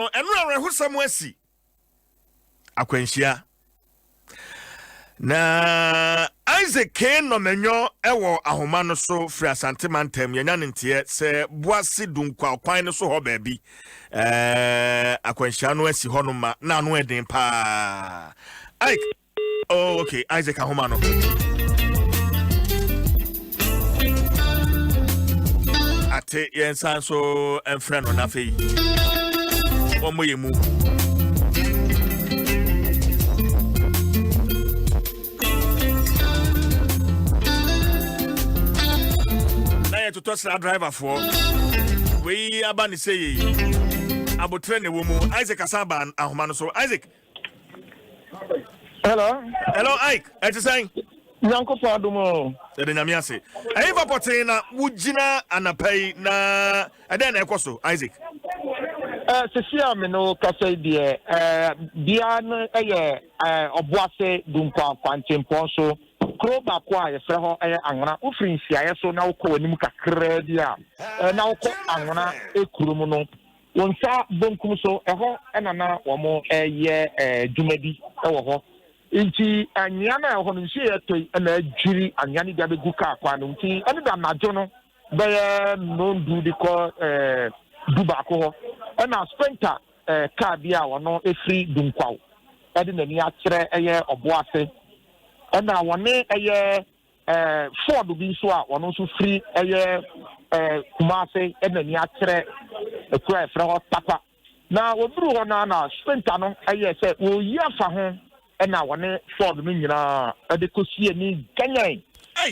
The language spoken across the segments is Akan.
no, ɛno awerɛhosɛm asi. Akwanhyia. Na Isaac K. Nɔmɛnyɔ wɔ ahoma no so firi Asante mantam. Yɛnya ne nteɛ sɛ Boase Dunkwa kwan no so hɔ baabi. Ɛɛ akwanhyia no asi hɔ no ma na ano ɛden paa. Ike, oh okay, Isaac ahoma no. Ate yɛn nsa nso mfrɛ no n'afei. Wɔmmɔ yɛn mu. Na yɛtotɔ sra driverfoɔ. Wei aba ne sɛ yei. Abotrɛ na ɛwɔ mu. Isaac asan aba ahoma no so. Isaac. Hello. Hello Ike, ɛte sɛn? Nyankopɔn adom o. Yɛde Nyame ase. Ɛhefa pɔtee na wogyina anapa yi na ɛdɛn na ɛkɔ so, Isaac? Eh, sisi a me no kasa yi deɛ, eh, bea no yɛ eh, Ɔboase Dunkwa kwantempɔn so. Kuro baako a yɛfrɛ hɔ yɛ Anwona. Wofiri nhyiaeɛ so na wokɔ w'anim kakraa bi a, eh, na wokɔ Anwona kurom no, Wo nsa bonkum so, ɛhɔ na na wɔreyɛ adwuma bi wɔ hɔ. Nti anwea no a ɛwɔ hɔ no, nsuo a ɛtɔ yi na adwiri anwea no bi abɛgu kaa kwan no. Nti ɛne da anadwo no bɛyɛ nnɔndu de kɔ dubaako hɔ, ɛna sprinter kaa bi a ɔno firi Dunkwaw de n'ani akyerɛ ɛyɛ Ɔboase, ɛna wɔne ɛyɛ Ford bi nso a ɔno nso firi ɛyɛ Kumase de n'ani akyerɛ kuro a yɛfrɛ hɔ Tarkwa. Na wɔduru hɔ no ara na Sprinter no yɛɛ sɛ wɔreyi afa ho na wɔne Ford no nyinaa de kɔsi ani ganyan.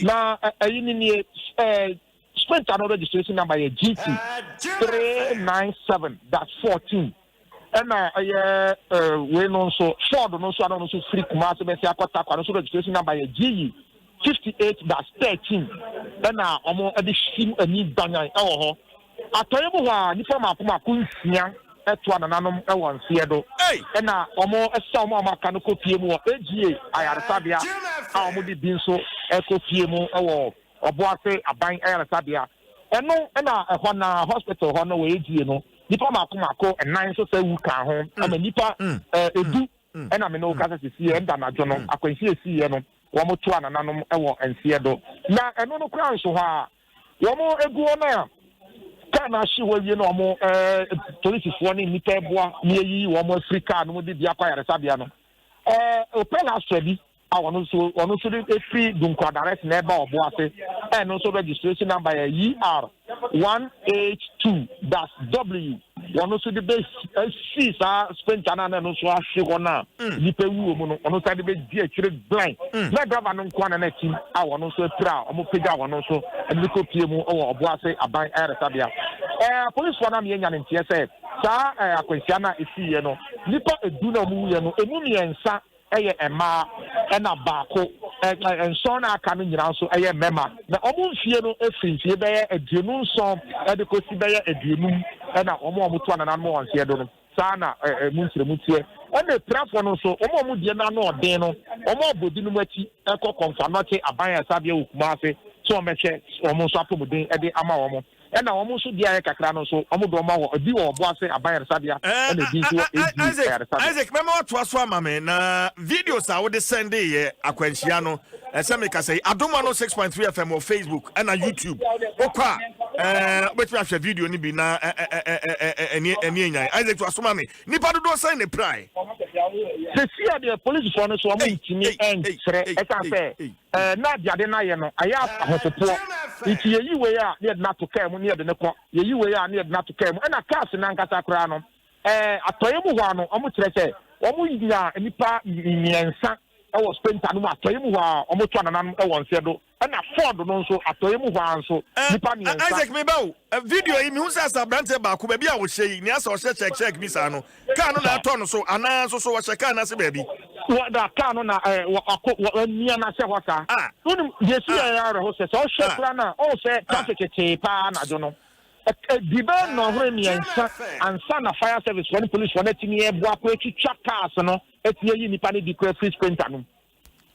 Na ɛyi no nie, Sprinter no registration number yɛ GT 397-14. Ɛna ɛyɛ wei no nso, Ford no nso a na ɔno nso firi Kumasi bɛsi akɔ Tarkwa no nso registration number yɛ GE 58-13 ɛna wɔn de sim ani banyan ɛwɔ hɔ. Atɔeɛ mu hɔ a nnipa mako mako nsia ɛtoa nananom ɛwɔ nseɛ do ɛna wɔn ɛsa wɔn a wɔn aka no kɔ pie mu wɔ AGA ayaresabea a wɔn de bi nso ɛkɔ pie mu ɛwɔ Ɔboase aban ayaresabea. Ɛno na ɛhɔ no ara, hospital hɔ no wɔ AGA no, nnipa mmaako mmaako nnan nso sɛ wu kaa ho ma nnipa edu ɛna me ne wo kasa sisi ɛnda anadwo no akwanhyia esiiɛ no wɔn to anananom wɔ nseɛ do. Na ɛno no koraa nso hɔ a wɔn egu hɔ no a kaa no ahye hɔ awie na wɔn polisifoɔ ne nnipa ɛboa ne ayiyi wɔn afiri kaa no mu de bi akɔ ayaresabea no ɛɛ Opel Astra bi a ɔno nso ɔno nso de efiri Dunkwa direct na ɛba ɔbo ase ɛno nso registration number yɛ ER 182 dash W wɔn nso de bɛ esi saa sprinter no a na ɛno nso ahwe hɔ no a mm. nipa wu wɔ mu no ɔno nso de bɛ di akyire blind mm. na driver no nko na n'akyi a wɔn nso apira a wɔn pagya wɔn nso ɛde kɔ pie mu wɔ ɔbo ase aban ayaresabea ɛɛ apolisifoɔ no a mmiɛnya ne nteɛ sɛ saa ɛɛ akwanhyia no a esiiɛ no nipa edu na wɔn wuyɛ no emu mmiɛnsa yɛ mmaa ɛna baako, nson a aka no nyinaa nso yɛ mmarima. Na wɔn mfie no firi mfie bɛyɛ 27 de kɔsi bɛyɛ 50 ɛna wɔn a wɔtu anananom wɔn nseɛ do no, saa na ɛmu nkyerɛmu teɛ. Ɛna apirafoɔ no nso, wɔn a wɔn deɛ no ano ɔden no, wɔn abɔ binom akyi kɔ Kɔmfoanɔkye Aban Ayaresabea wɔ Kumase sɛ wɔmmɛhwɛ wɔn nso apɔmuden de ama wɔn. Ɛna wɔn nso deɛ ayɛ kakra no nso, wɔn de wɔn awɔ, ebi wɔ Ɔboase Aban Ayaresabea, ɛna ebi nso wɔ AG Isaac, Ayaresabea. Isaac, mɛma watoa so ama me na videos a wode sɛndee yɛ akwanhyia no, ɛsɛ mekasa yi, Adom 106.3 FM wɔ Facebook ɛna YouTube. Wokɔ a, ɛɛ, wobɛtumi ahwɛ video no bi na ɛni ɛni enyan. Isaac, toa so ma me. Nipa dodoɔ sɛn na epirae? Sɛsi a deɛ polisifoɔ no so wɔn ntumi nkyerɛ, ɛsan sɛ Ɛɛ, na deɛ ade no ayɛ no, ayɛ ahopopoɔ. Nti yɛyi wei a, na yɛde no ato kaa mu, na yɛde no kɔ. Yɛyi wei a, na yɛde no ato kaa mu. Ɛna cars no ankasa koraa no, ɛɛ, atɔeɛ mu hɔ ara no, wɔkyerɛ sɛ wɔnyaa nnipa mmiɛnsa wɔ Sprinter no mu atɔeɛ mu hɔ ara, wɔto anananom wɔ nseɛ do. Ɛna Ford no nso, atɔeɛ mu hɔ ara nso, nnipa mmiɛnsa. Isaac, me ba o, video yi, mehu sɛ asɛ aberanteɛ baako, baabi a ɔhyɛ yi, nea asɛ ɔhyɛ check check bi saa no, Kaa no na atɔ no so anaa nso so wɔhyɛ kaa no ase baabi? Wɔ da kaa no na ɛɛ wɔ akɔ wɔ amia no ahyɛ hɔ saa. Ah. Wonim deɛ esi Ah. yɛ awerɛho sɛ sɛ ɔhwɛ Ah. koraa no a ɔhu sɛ Ah. traffic tee paa anadwo no. Ɛdi bɛyɛ nnɔnhwere 3 ansa na fire service foɔ ne police foɔ no atumi ɛboa kɔ atwitwa cars no atumi ayi nnipa no bi koraa afiri sprinter no mu.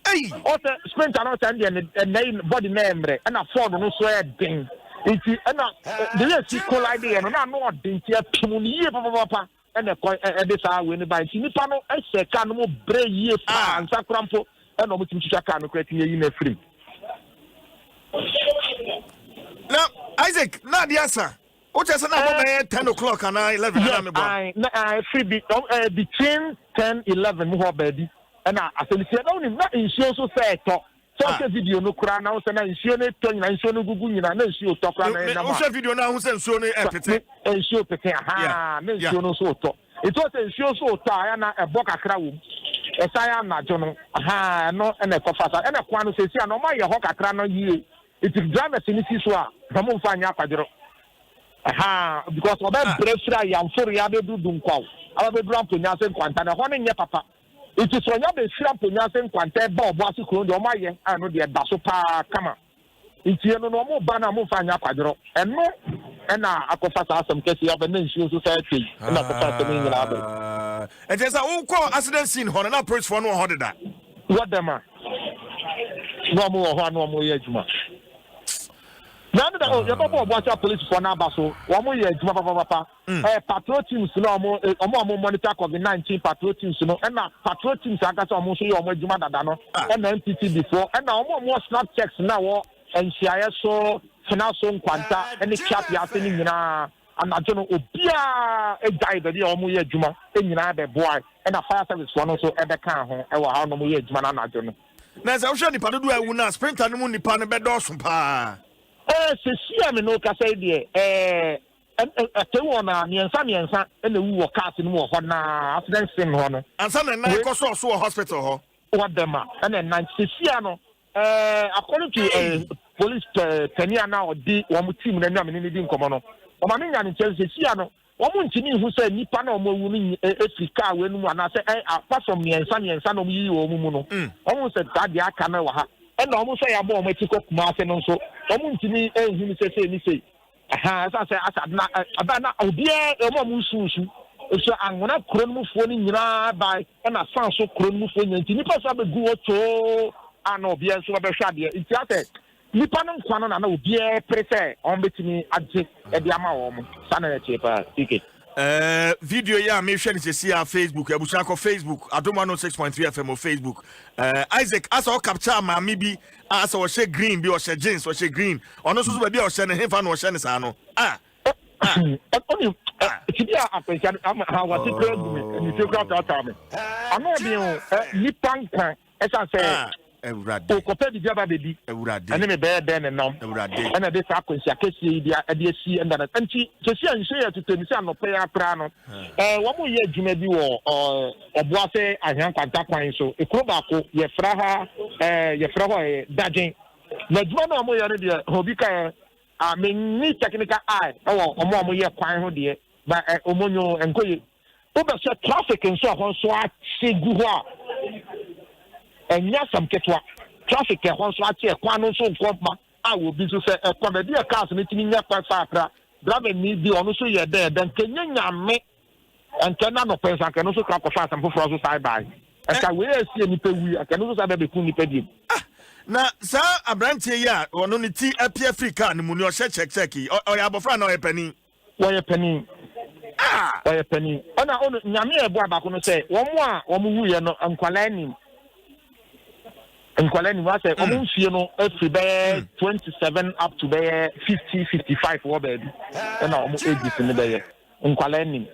Ei! Ɔsɛ sprinter no ɔsɛ ɛndeɛ ne ɛnɛ yi body no ɛmmerɛ ɛna Ford no nso ɛden nti ɛna deɛ yɛ si collide yɛ no na ano ɔden nti ɛpem no yie papapapa. ɛna ɛkɔ ɛde saa wei no bae. Nti nnipa no hyɛ kaa no mu brɛ yie paa ansa koraa mpo ɛna wɔtumi twitwa kaa no koraa tumi ayi no afiri mu. Na Isaac, na adeɛ asa. Wokyɛ sɛ na abɔ bɛyɛ 10 o'clock anaa 11 anaa meboa? Yes, na ɛfiri bi between 10 11 mu hɔ baabi ɛna asɛm si. Ɛna wonim na nsuo nso sɛ ɛtɔ. Sɛ wohwɛ video no koraa na wo sɛ na nsuo no tɔ nyina, nsuo no gugu nyina, na nsuo tɔ koraa na ɛnam a. Wohwɛ video no ahu sɛ nsuo no ɛpete. Nsuo pete ahaa, na nsuo no nso tɔ. Nti wɔ sɛ nsuo nso tɔ a, ɛyɛ na ɛbɔ kakra wɔ mu. Ɛsan yɛ anadwo no, ahaa, ɛno ɛna ɛkɔfa saa. Ɛna kwan no sɛsi a na wɔn ayɛ hɔ kakra no yie. Nti drivers no si so a, wɔn mfa nyɛ akwadworɔ. Ahaa, because ɔbɛbrɛ firi Ayamfore abɛduru Dunkwaw, aba bɛduru Amponyase Nkwanta no, ɛhɔ no nyɛ papa. Nti sɛ ɔnya bɛfiri Amponyase Nkwanta ɛba Ɔboase kuro no deɛ wɔn ayɛ a ɛno deɛ ɛda so paa kama. Nti ɛno no wɔn ba no a wɔmfa nyɛ akwadworɔ. Ɛno ɛna akɔfa saa asɛm kɛseɛ yi aba na nsuo nso saa atwa yi ɛna akɔfa asɛm yi nyinaa aba yi. Ɛnti sɛ wokɔ accident scene hɔ no na apolisifoɔ no wɔ hɔ deda? Wɔ dɛm a na wɔn wɔ hɔ a na wɔn reyɛ adwuma. Na ɛno da oh yɛbɛbɔ Ɔboase apolisifoɔ no aba so wɔn yɛ adwuma papapapa. Ɛɛ patrol teams no a wɔn wɔn a wɔn monitor covid 19 patrol teams no ɛna patrol teams ankasa wɔn nso yɛ wɔn adwuma dada no ɛna NTTB foɔ ɛna wɔn a wɔn wɔ snap checks na wɔ nhyiaeɛ so tena so nkwanta ɛne Tweapea ase no nyinaa anadwo no obiara gyae baabi a wɔn yɛ adwuma nyinaa bɛboae ɛna fire service foɔ no nso ɛbɛkaa ho ɛwɔ ha na wɔn yɛ adwuma no anadwo no. Na sɛ wohwɛ nnipa dodoɔ a awu no a, sprinter no mu nnipa no bɛdɔɔso paa. Ɛɛ seesei a me ne wo kasa yi deɛ ɛɛ Ɛte wɔn a mmiɛnsa mmiɛnsa na ewu wɔ cars no mu wɔ hɔ naa accident scene hɔ no. Ansa na ɛnan kɔ sɔɔ so wɔ hospital hɔ. Wɔ dɛm a ɛna ɛnan sesia no ɛɛ according to ɛɛ police panyin a na ɔdi wɔn team no anim a me ne no di nkɔmɔ no ɔma me nya ne nkyɛn sesia no wɔn ntumi nhu sɛ nipa na wɔn awu no efiri car wei no mu anaasɛ ɛ apart from mmiɛnsa mmiɛnsa na wɔn yiyi wɔn mu no wɔn hu sɛ saa deɛ aka no wɔ ha ɛna wɔn nso a yɛabɔ wɔn akyi kɔ Kumase no nso wɔn ntumi nhu no sɛ sei ne sei. Ɛhɛn, ɛsiane sɛ asa na ɛbaa na obiara wɔn a wɔn nsu nsu anwona kuro no mufoɔ no nyinaa bae ɛna san so kuro no mufoɔ nyinaa nti nipa nso abɛgu hɔ twoo a na obiara nso bɛbɛhwɛ adeɛ nti asɛ nipa no nkwa no na na obiara pere sɛ wɔn bɛtumi agye ɛde ama wɔn saa na ɛteɛ paa TK. Eh, video yi a mehwɛ no sɛsi a Facebook, abusua kɔ Facebook, Adom 106.3 FM wɔ Facebook. Eh, Isaac, asa ɔcapture maame bi a asa ɔhyɛ green bi, ɔhyɛ jeans, ɔhyɛ green. Ɔno nso so baabi a ɔhyɛ no, hefa na ɔhyɛ no saa no. Ah, ah, Ɔne ah. tibi a akwanhyia ama ha wate kura gu me, nisuo kura taataa me. Ano ɔden o, nipa nkwa Ɛsiane sɛ Ah, Awurade. Okɔpɛ biribi aba abɛdi Awurade. ɛne me bɛyɛ dɛn ne nam Awurade. ɛna ɛde saa akwanhyia kɛseɛ yi de ɛde asi ɛnda no nti sɛsi a nsuo yɛ tetɛ mi sɛ anɔpɛ yi akora no ɛɛ wɔn yɛ adwuma bi wɔ ɛɛ ɔboase ahwea nkwanta kwan so ekuro baako yɛfrɛ ha ɛɛ yɛfrɛ hɔ ɛɛ dadwen na adwuma no a wɔn yɛ no deɛ obi ka yɛ a menni technical eye ɛwɔ wɔn a wɔyɛ kwan ho deɛ ba ɛ wɔn nyo nkɔ yie. Wobɛhwɛ traffic nso ɛhɔ nso akye gu hɔ a, ɛnyɛ asɛm ketewa. Traffic ɛhɔ nso akye, ɛkwan no nso nkɔ mma a obi nso sɛ ɛkɔ baabi a cars no tumi nya kwan fa akra. Driver ni bi ɔno nso yɛ dɛ dɛ nka nyɛ nyame nka na nɔpɛ nso anka ɛno nso kora kɔfa asɛm foforɔ nso saa bae. Nka wei a ɛsi nipa wui anka ɛno nso saa bɛbɛku nipa bio. Ah, na saa aberanteɛ yi a ɔno ne ti apia firi kaa no mu ni ɔhyɛ kyɛkkyɛk yi, ɔyɛ abɔfra anaa ɔyɛ panin? Wɔyɛ panin. Wɔyɛ panin. Ɛna ɔno nyame a ɛboa baako no sɛ wɔn a wɔn wuiɛ no nkwadaa nim. Nkwadaa nim asɛ wɔn mm. mfie no afiri bɛyɛ mm. 27 up to bɛyɛ 50 55 wɔ baabi ɛna wɔn ages no bɛyɛ nkwadaa nim.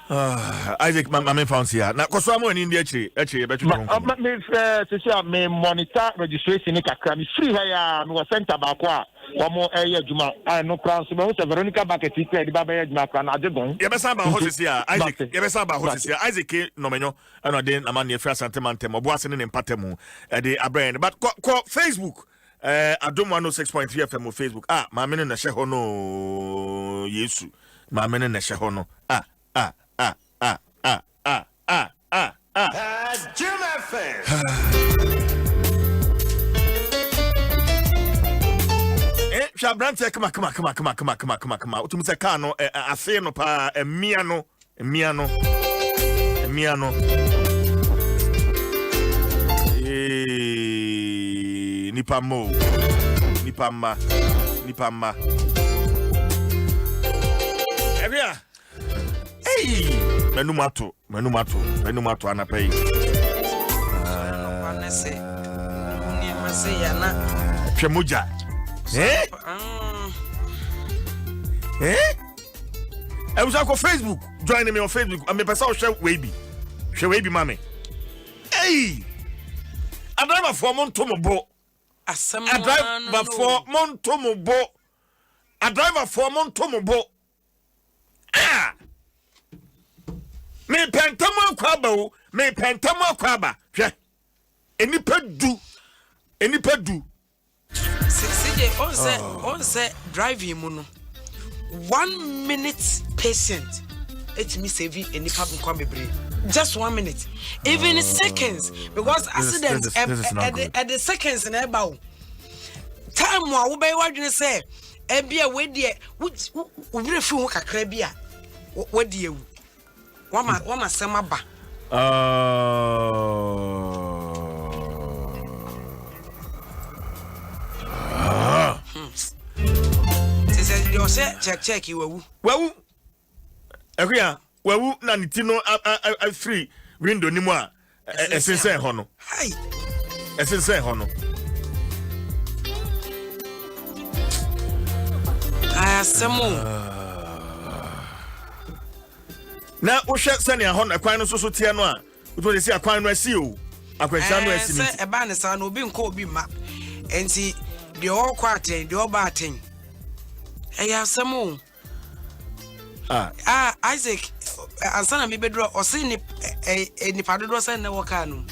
Ah, Isaac, ma me found here. Na kɔsɔ amu ani ndi akyire, akyire yɛbɛtwetwe ho nkɔmmɔ. Me eh, sisi a me monitor registration ne kakra. Me free ha ya, me wɔ center baako a wɔn ɛyɛ adwuma. A ɛno koraa nso bɛhu sɛ Veronica bucket yi koraa yɛde ba bɛyɛ adwuma koraa na agye gɔn. Yɛbɛsan aba hɔ sisi a Isaac, yɛbɛsan aba hɔ sisi a Isaac K. Nɔmɛnyɔ ɛna ɔde n'amanneɛ firi Asante mantam, Ɔboase ne ne mpatamu ɛde abrɛ yɛn. But kɔ kɔ Facebook. Eh, Adom 106.3 FM wɔ Facebook. Ah, maame no na ɛhyɛ hɔ no. Yesu. Maame no na ɛhyɛ hɔ no. Ah, ah, ah, ah, ah, ah, ah, ah, ah. Jim FM. Eh, hwɛ aberanteɛ kama kama kama kama kama kama kama kama. Wotumi sɛ kaa no eh, eh, ase no paa, mmea no. Mmea no. Mmea no. Ee, nipa mma o. Nipa mma. Nipa mma. Ɛbi a. Hey! M'anum ato, m'anum ato, m'anum ato anapa yi. Hwɛ mogya. Eh? Eh? Ɛwusa kɔ Facebook, join me on Facebook. Mepɛ sɛ wohwɛ wei bi. Hwɛ wei bi ma me. Ei! Adraivafoɔ mo nto mo bo. Adraivafoɔ mo nto mo bo. Adraivafoɔ mo nto mo bo. Ah! Mepɛ ntɛm akɔ aba o. Mepɛ ntɛm akɔ aba. Hwɛ. Nnipa du. Nnipa du. CJ, on sɛ on sɛ driving mu no one minute patient etumi save nipa nkwa bebree just one minute even seconds because accident ɛde ɛde seconds na ɛba o time a wobɛyɛ wadwene sɛ ɛbi a wei deɛ wo wo werɛ fi ho kakra bi a wadi awu. Wama wama asɛm aba. Te sɛ deɛ ɔsɛ check check wawu. Wawu. Akuya wawu na ne ti no afiri window ni mu a ɛsensɛn hɔ no. Ɛsensɛn hɔ no. Asɛm o. Na wohwɛ sɛnea hɔ no kwan no nso so teɛ no a, wotumi sɛ akwan no asi o. Akwanhyia no asi no nti. Sɛ ɛbaa ne saa no obi nkɔ obi mma. Nti deɛ ɔrekɔ atɛn deɛ ɔba atɛn. Ɛyɛ asɛm o. Ah. Ah, Isaac, ansa na mebɛduru ɔse ne nipa dodoɔ sɛ nnɛ wɔ kaa no mu.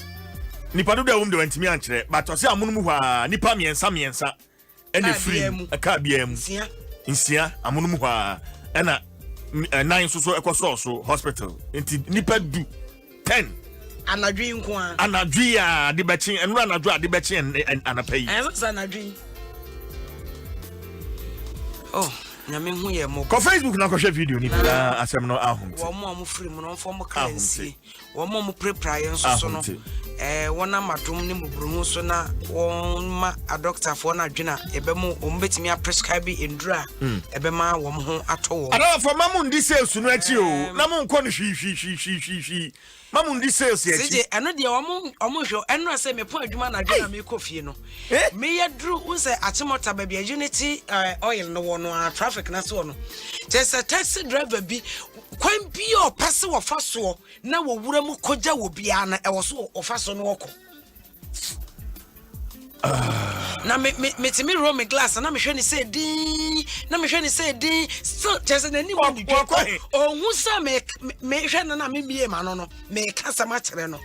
Nipa dodoɔ a wɔm de wantumi ankyerɛ, but ɔse amono mu hɔ a nipa mmiɛnsa mmiɛnsa ɛna efiri mu kaa biara mu nsia nsia amono mu hɔ a ɛna ɛnan nso so ɛkɔ sɔɔ so hospital nti nipa du ten. Anadwo yi nko ara. Anadwo yi a ade bɛkye ɛnora anadwo a ade bɛkye anapa yi. Ɛnso sɛ anadwo yi. Oh, nyame hu yɛ mmɔbɔ. Kɔ Facebook na kɔhwɛ video ni bi na asɛm no ahomte. Wɔn a wɔfiri mu no wɔmfa wɔn kra nsie. Wɔn a wɔpirapira yɛn nso so no ɛɛ wɔn ama dom ne mmɔborɔhu so na wɔn ma adɔktafoɔ no adwene a ɛbɛmo wɔn bɛtumi aprescribe nnuro a hmm. ɛbɛma wɔn ho atɔ wɔn. Adɔfoɔ ma mo ndi sales no akyi o na mo nkɔ no hwihwihwihwihwi ma mo ndi sales akyi. Sije ɛno deɛ wɔn wɔn nhwɛ ɛno sɛ mepɔn adwuma na adwene na mekɔ fie no eh? meyɛ duru n sɛ akyemɔta baabi a unity eh, oil no wɔ no a traffic na so wɔ no kyɛ sɛ taxi driver bi kwan bi a ɔpɛ sɛ wɔfa soɔ na wɔwura mu kɔgya wɔ biara no ɛwɔ so ɔfa so no ɔkɔ na me me metumi roll me glass na mehwɛ ne sɛ din na mehwɛ ne sɛ din still kyerɛ sɛ n'anim wɔ ne dwa ɔhu sɛ me mehwɛ no na memie ma no no meka sɛm akyerɛ no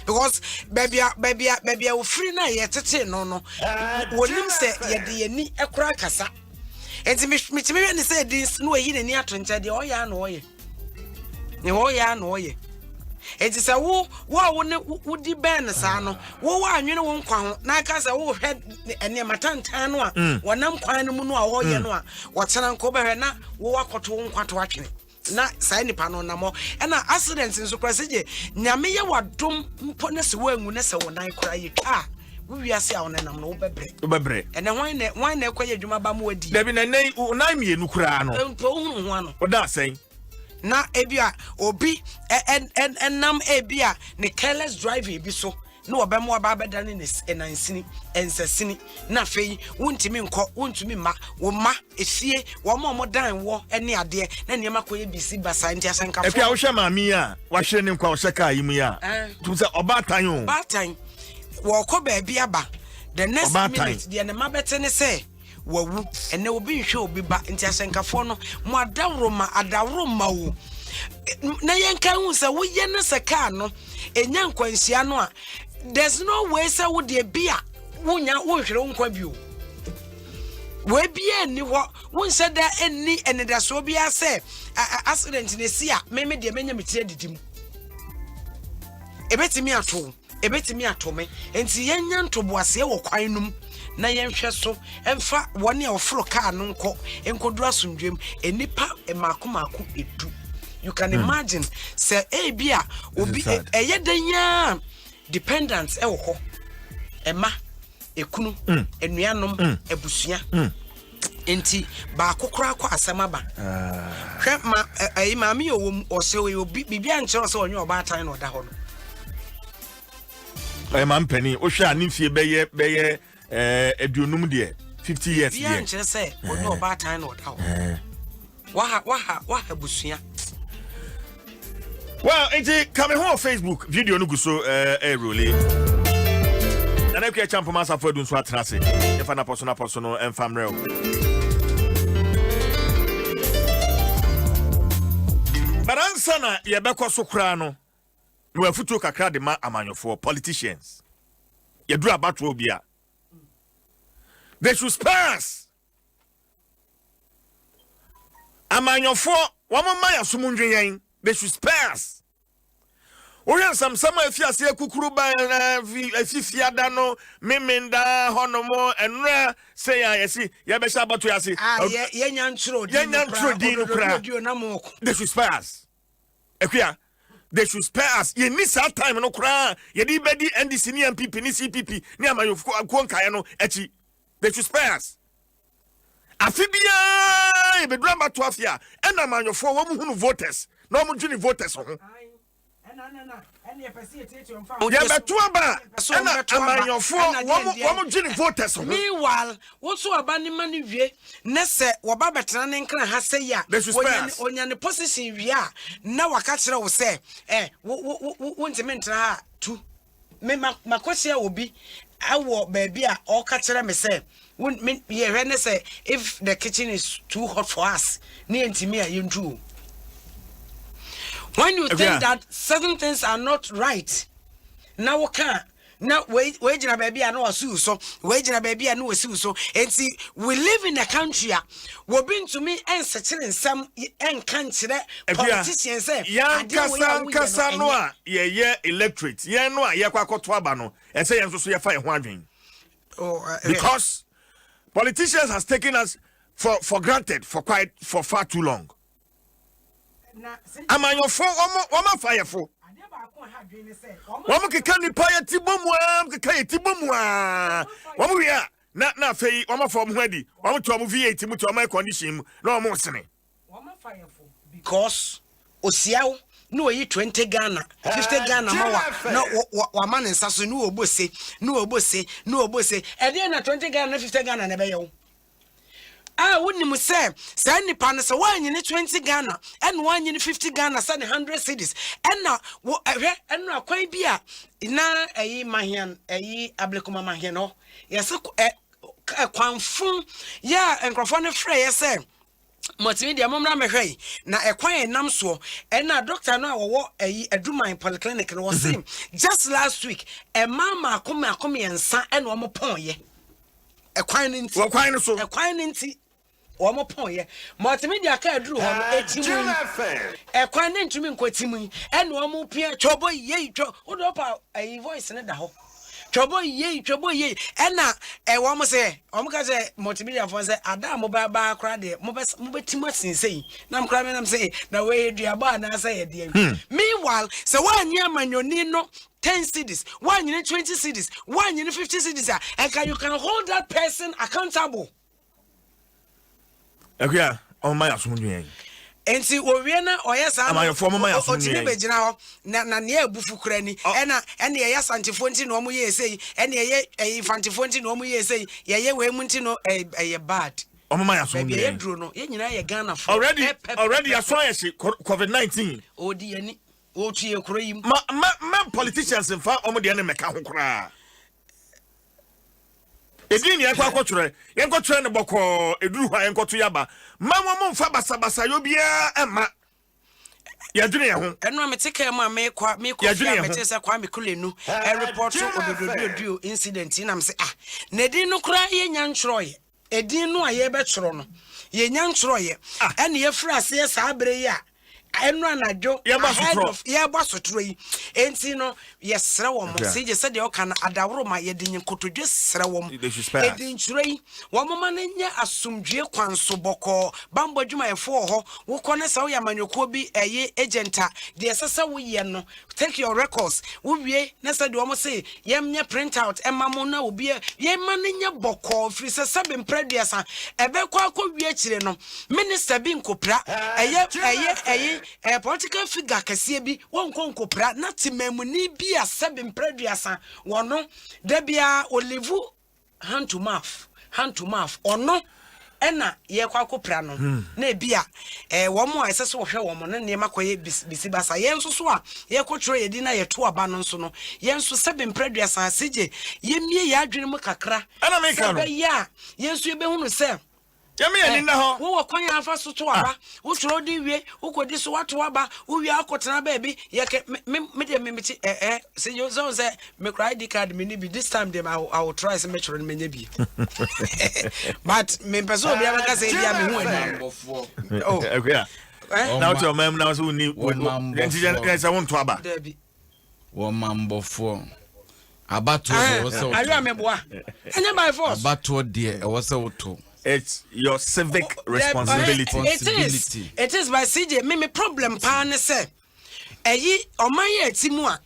because baabi a baabi a baabi a ofiri no a yɛtetee no no wɔnim sɛ yɛde yɛn ani kora kasa nti metumi hwɛ ne sɛ din na wayi n'ani ato nkyɛn deɛ ɔyɛ a na ɔyɛ Nea ɔyɛ ara na ɔyɛ. Enti sɛ wo wo a wo ne wodi bɛn no saa no, wo woanwene wo nkwa ho na aka sɛ wohwɛ nneɛma tantan no a mm. wɔnam kwan no mu no a wɔyɛ mm. no a wɔkyena nka wobɛhwɛ na wo wakɔto wo nkwa to atwene na saa nipa no nam hɔ ɛna accident nso kora sɛ gye nyame yɛ wadom mpo ne sɛ woanwu ne sɛ wo nan kora yɛtwa a wo wiase a wonenam no wobɛbrɛ wobɛbrɛ ɛnɛ hwan na hwan na ɛkɔyɛ adwuma ba mu adi dabi na ɛnɛ wo nan mmienu koraa no mpo wohunu ho ano woda asɛn na ebi a obi ɛnam ebi a ne careless driving bi so na wɔbɛma waba abɛda ne nansini nsasini na afei wontumi nkɔ wontumi mma wo mma efie wɔn a wɔn dan wɔ ne adeɛ na nneɛma kɔyɛ bisi basaa nti asɛnkafoɔ. Efi a wohwɛ maame yi a wahwere ne nkwa ɔhyɛ kaa yi mu yi a eh. tum sɛ ɔbaatan o. Ɔbaatan wɔkɔ baabi aba the next minute deɛ ne mma bɛte ne sɛ wawu ɛnɛ obi nhwɛ obi ba nti asɛnkafoɔ no mo adaworoma adaworoma o na yɛnka hu sɛ woyɛ no sɛ kaa no ɛnya nkwanhyia no a there's no way sɛ wo deɛ bi a wonya wonhwere wo nkwa bio wei biara nni hɔ wonhyɛ da nni anidasoɔ biara sɛ accident na esi a meme deɛ menya me ti adidi mu ebetumi ato ebetumi ato me nti yɛnya ntoboaseɛ wɔ kwan no mu na yɛnhwɛ so mfa wɔn a wɔforo kaa no nkɔ nkɔduru asomdwem nnipa mmaako mmaako edu you can hmm. imagine sɛ ebi a obi ɛyɛ dɛ nyaa dependent ɛwɔ hɔ ɛma ekunu mm. anuanom mm. abusua mm. nti baako koraa kɔ asɛm aba ah. hwɛ ma Ɛyi maame yɛ ɔwɔ mu ɔsɛ ɔyɛ obi biribi ankyerɛ sɛ ɔnyɛ ɔbaatan na ɔda hɔ no. Ɔyɛ maame panin wohwɛ a ne mfie bɛyɛ bɛyɛ ɛɛ 50 deɛ 50 years deɛ. Biribi ankyerɛ sɛ ɔnyɛ ɔbaatan na ɔda hɔ. Waha waha waha busua. Well, nti ka me ho wɔ Facebook video no gu so ɛɛ eh, role. Nana Akua Kyampoma Asafo Adu nso atena ase. Yɛfa napɔso napɔso no ɛmfa mmerɛ o. But ansa na yɛbɛkɔ so koraa no, na wafutuo kakra de ma amanyɔfoɔ politicians. Yɛduru abatoɔ bi a, they should spare us. Amanyɔfoɔ, wɔn mma yɛn asom ndwe yɛn. They should spare us. Wohwɛ nsɛmsɛm a efi aseɛ kukuru ba efi fiada no memenda hɔnom ɛnora sɛ yɛ a yɛsi yɛbɛhyɛ abatoɔ ase. Ah, yɛnya ntwerɛ din no koraa. They should spare us. Akua, they should spare us. Yɛnni saa time no koraa yɛde bɛdi NDC ne NPP ne CPP ne amanyɔkuo nkaeɛ no akyi. They should spare us. Afe biara yɛbɛduru abatoɔ afe a, ɛna amanyɔfoɔ wɔn hunu voters na wɔn dwene voters ho. Yɛbɛto aba a, ɛna amanyɔfoɔ wɔn dwene voters ho. Meanwhile, woto aba ne ma no wie ne sɛ wɔba bɛtena ne nkra ha sɛ yi a, onya ne position wie a, na waka kyerɛ wo sɛ, eh, wo wo wo wontumi ntena ha tu. Me ma makɔhyia obi wɔ baabi a ɔka kyerɛ me sɛ wo me yɛhwɛ ne sɛ if the kitchen is too hot for us ne yɛntumi a yɛntu o. When you think that certain things are not right na woka a na wei wei gyina baabi a na wasi wo so wei gyina baabi a na wasi wo so nti we live in a country a Wɔbi ntumi nsekyere nsɛm nka nkyerɛ politician sɛ adeɛ wei a woyɛ no ɛnyɛ. no a yɛyɛ electorate yɛn no a yɛkɔ akɔto aba no ɛsɛ yɛn nso so yɛfa yɛn ho adwen. Oh, because politicians has taken us for for granted for quite for far too long. Amanyɔfo wɔn wɔn afa yɛfo. Wɔn keka nipa yɛ ti bɔ mu aa keka yɛ ti bɔ mu aa wɔn wie a. Na na afei wɔn afa wɔn ho adi, wɔn te wɔn V8 mu te wɔn air condition mu na wɔn resene. Wɔn afa yɛn fo because osia wo na oyi 20 Ghana, 50 Ghana ma wa na wama ne nsa so na ɔbɔ se na ɔbɔ se na ɔbɔ se. Ɛdeɛn na 20 Ghana ne 50 Ghana na ɛbɛyɛ wo? A wonim sɛ saa nipa no sɛ woanyini 20 Ghana ɛna woanyini 50 Ghana sɛ ne 100 cedis ɛna wo ɛhwɛ ɛno akwan bi a na ɛyi mahian ɛyi ablekuma mahian hɔ Yɛse ɛ ɛkwanfo yɛ a nkurɔfoɔ no frɛ yɛ sɛ mɔtumi deɛ mommra mɛhwɛ yi na ɛkwan a ɛnam soɔ ɛna dɔkta no a wɔwɔ ɛyi aduman polyclinic no wɔse mhm. just last week ɛmaa mmaako mmaako mmiɛnsa ɛna wɔn pɔn yɛ ɛkwan no nti wɔkwan no so ɛkwan no nti Wɔn pɔn yɛ. Multimedia kaa duru hɔ no, eti mu yi, ɛkwan ne ntumi nkɔ ti mu yi, ɛna wɔn pia twɔbɔ yei twɔ, wode ɔpa ɛyi voice ne da hɔ. Twɔbɔ yei twɔbɔ yei, ɛna ɛ wɔn sɛ, wɔn ka sɛ multimedia fo sɛ ada a mo ba ba koraa deɛ, mo bɛ mo bɛ ti mu asen yi, na mo koraa mi nam sɛ na wɔyɛ duabɔ anaasɛ yɛ deɛ. Hmm. Meanwhile, sɛ wɔanyi amanyɔni no 10 cedis, wɔanyi 20 cedis, wɔanyi 50 cedis a, ɛnka you can hold that person accountable. Akua, ɔmma yɛ asomdwoeɛ. Nti owie na ɔyɛ saa no Amayɔfoɔ moma yɛ asomdwoeɛ. Ɔtumi bɛgyina hɔ na na nea abufu kura ni ɛna ɛne ɛyɛ Asantefoɔ nti na wɔn yɛ sei ɛne ɛyɛ ɛyɛ Mfantefoɔ nti na wɔn yɛ sei yɛyɛ wei mu nti no ɛyɛ bad. Ɔmoma yɛ asomdwoeɛ. Baabi a yɛduro no yɛn nyinaa yɛ Ghanafoɔ. Already already yɛaso ayɛ hye covid 19. Ɔdi yɛn ani ɔtu yɛn kuro yi mu. Ma ma ma politicians nfa wɔn deɛ no mmɛka ho koraa. Edin ne yɛnkɔ akɔtwerɛ, yɛnkɔtwerɛ no bɔkɔɔ, ɛduru hɔ a yɛnkɔto yɛaba. Mma wɔn mfa basabasayɔ biara mma. Yɛdwene yɛn ho. Ɛno a mete kaa mu a mekɔ mekɔ fie a mete sɛ Kwame Kulenu ɛrepɔto odododuoduo incident yi na mese ah na edin no koraa yɛnya ntwerɛeɛ. Edin no a yɛrebɛtwerɛ no, yɛnnya ntwerɛeɛ. Ɛna yɛfiri aseɛ saa berɛ yi a, ɛno anadwo, ahead of, yɛrebɔ asotorɔ yi. Enti no yɛsrɛ wɔn, CJ sɛdeɛ ɔka no adaworo ma yɛde nkotodwe srɛ wɔn. Edintwerɛ yi wɔn ma no nyɛ asomdwie kwan so bɔkɔɔ. Bammɔ adwumayɛfoɔ wɔ hɔ, wokɔ ne sɛ woyɛ amanyɔkuo bi ɛyɛ agent a, deɛ ɛsɛ sɛ woyɛ no, take your records, wowie na sɛ deɛ wɔn se yɛnyɛ print out ɛma mo na obi yɛma no nyɛ bɔkɔɔ, firi sɛ sɛbe mprɛ aduasa ɛbɛkɔ akɔ wie akyire no minister bi nkɔpira, ɛyɛ ɛyɛ ɛyɛ ɛyɛ political figure kɛseɛ bi wɔnkɔ nkɔpira, na temamuni bi a sɛbe mprɛ aduasa wɔno da biara olive hand to mouth, hand to mouth, ɔno ɛna yɛkɔ akɔpira no na ebi a wɔn a ɛsɛ sɛ wɔhwɛ wɔn no nneɛma kɔyɛ bisi basa. Yɛn nso so a yɛkɔtwerɛ yɛdi na yɛto aba no nso no, yɛn nso sɛbe mprɛ aduasa asigye yɛmie yɛn adwene mu kakra ɛna meka sɛ no bɛyɛ a yɛn nso yɛbɛhunu sɛ yɛme yɛni nna hɔ. Wowɔ kwan a afa so to aba, wotwerɛ wode wie, wokɔdi so woato aba, wowie akɔtena baabi yɛkɛ me me deɛ me meti ɛ ɛ sɛ yɛ sɛ sɛ mekura ID card me ni bi. This time deɛ I will try sɛ mɛtwerɛ no mɛnya bi, but mempɛ sɛ obi abɛka sɛ ebi a mehu ani. Oh. Akua eh? Na wote ɔman mu na wo sɛ wonni nti yɛ sɛ wonto aba. Dabi. Wɔmambɔfoɔ abatoɔ deɛ ɛwɔ sɛ ayo a woto. Meboa, ɛnyɛ by force. Abatoɔ deɛ ɛwɔ sɛ woto. It's your civic responsibility. It is. Responsibility. It is by CJ. Me problem paa ne sɛ ɛyi ɔman yɛ ɛti mu a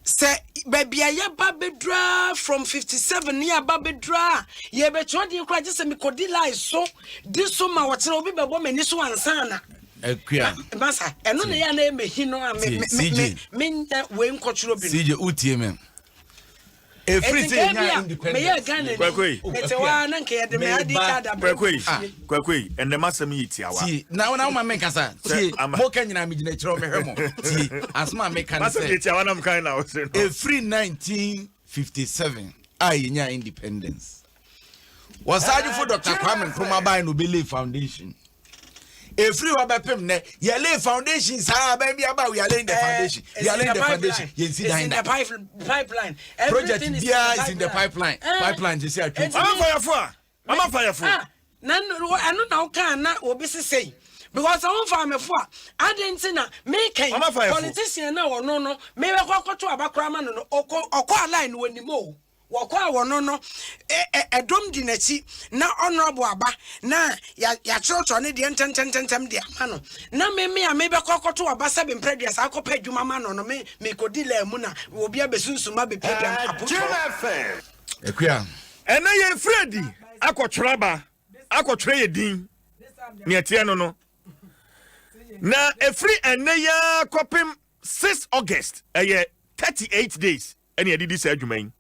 sɛ baabi a yɛba bɛdura from 57 ne yɛba bɛdura a yɛbɛtwerɛ deɛ koraa gye sɛ mekɔdi line so di so ma wɔkyerɛ obi bɛbɔ m'ani so ansa na Akua. Masa ɛno na yɛ a na ɛmɛhi no a me Tie, me me CJ. me menyɛ wei nkɔtwerɛ bi no. CJ, wotie me? Ɛfiri Eti sɛ nka yɛnya bi a meyɛ independence Ghana ni Kwaku yi. mete hɔ a na nka yɛde me ID Meba. card abrɛ Kwaku yi, fie. Kwaku yi, ɛnɛ masɛm yi tiawa. Tie na wona woma menkasa. Tie. Moka nyinaa megyina akyirɛ hɔ mehwɛ mo. Tie asɛm a meka ne Masɛm yi sɛ tiawa na mkan na wose no. Ɛfiri 1957 a yɛnya independence, wɔsagyefo Dr Kwame Nkrumah bae na ɔbɛlay foundation. Ɛfiri hɔ bɛpem nnɛ, yɛlay foundation saa. Bɛn bi aba, we are laying the foundation, we are laying the foundation, yɛnsi dan da. Pipeline. Project biara is in the pipeline, pipeline sɛ sɛ atwa. Mama fayafo a mama fayafo. Ah, na ɛno na wokaa na obi sesei because sɛ womfa amefo a ade nti na mekɛn Mama Fayefo. Politician na ɔno no mebɛkɔ akɔto aba koraa ma no no ɔkɔ aline no wɔnim o wɔkɔ a wɔno no ɛdɔm di n'akyi na honorable aba na yɛakyerɛkyerɛ ne deɛ ntɛntɛntɛntɛm de ama no na meme a mebɛkɔ akɔto aba sɛ bemprɛ duasa akɔpɛ adwuma ma no no me mekɔdi laa mu na obi abɛsunsum abɛpiapia apotɔ. Akua. Ɛnɛ yɛfiri adi akɔtwerɛ aba, akɔtwerɛ yɛ din neɛ ɛteɛ no na ɛfiri ɛnɛ yi kɔpem 6 August, ɛyɛ 38 days ɛne yɛde di saa adwuma yi.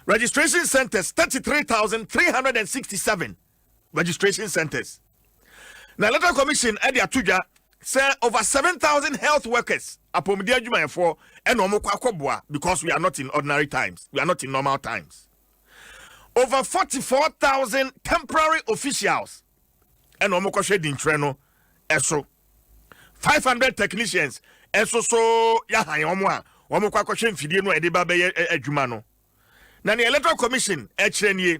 Registration centers, 33,367 registration centers, na Electoral Commission ɛde ato dwa sɛ over 7,000 health workers, apɔmuden adwumayɛfoɔ, ɛna wɔn kɔ akɔboa because we are not in ordinary times, we are not in normal times. Over 44,000 temporary officials ɛna wɔn kɔhwɛ dintwerɛ no ɛso. 500 technicians ɛnso so yɛahan wɔn a wɔn kɔ akɔhwɛ mfidie no a yɛde ba bɛyɛ adwuma no. Na nea Electoral Commission ɛkyerɛ nie,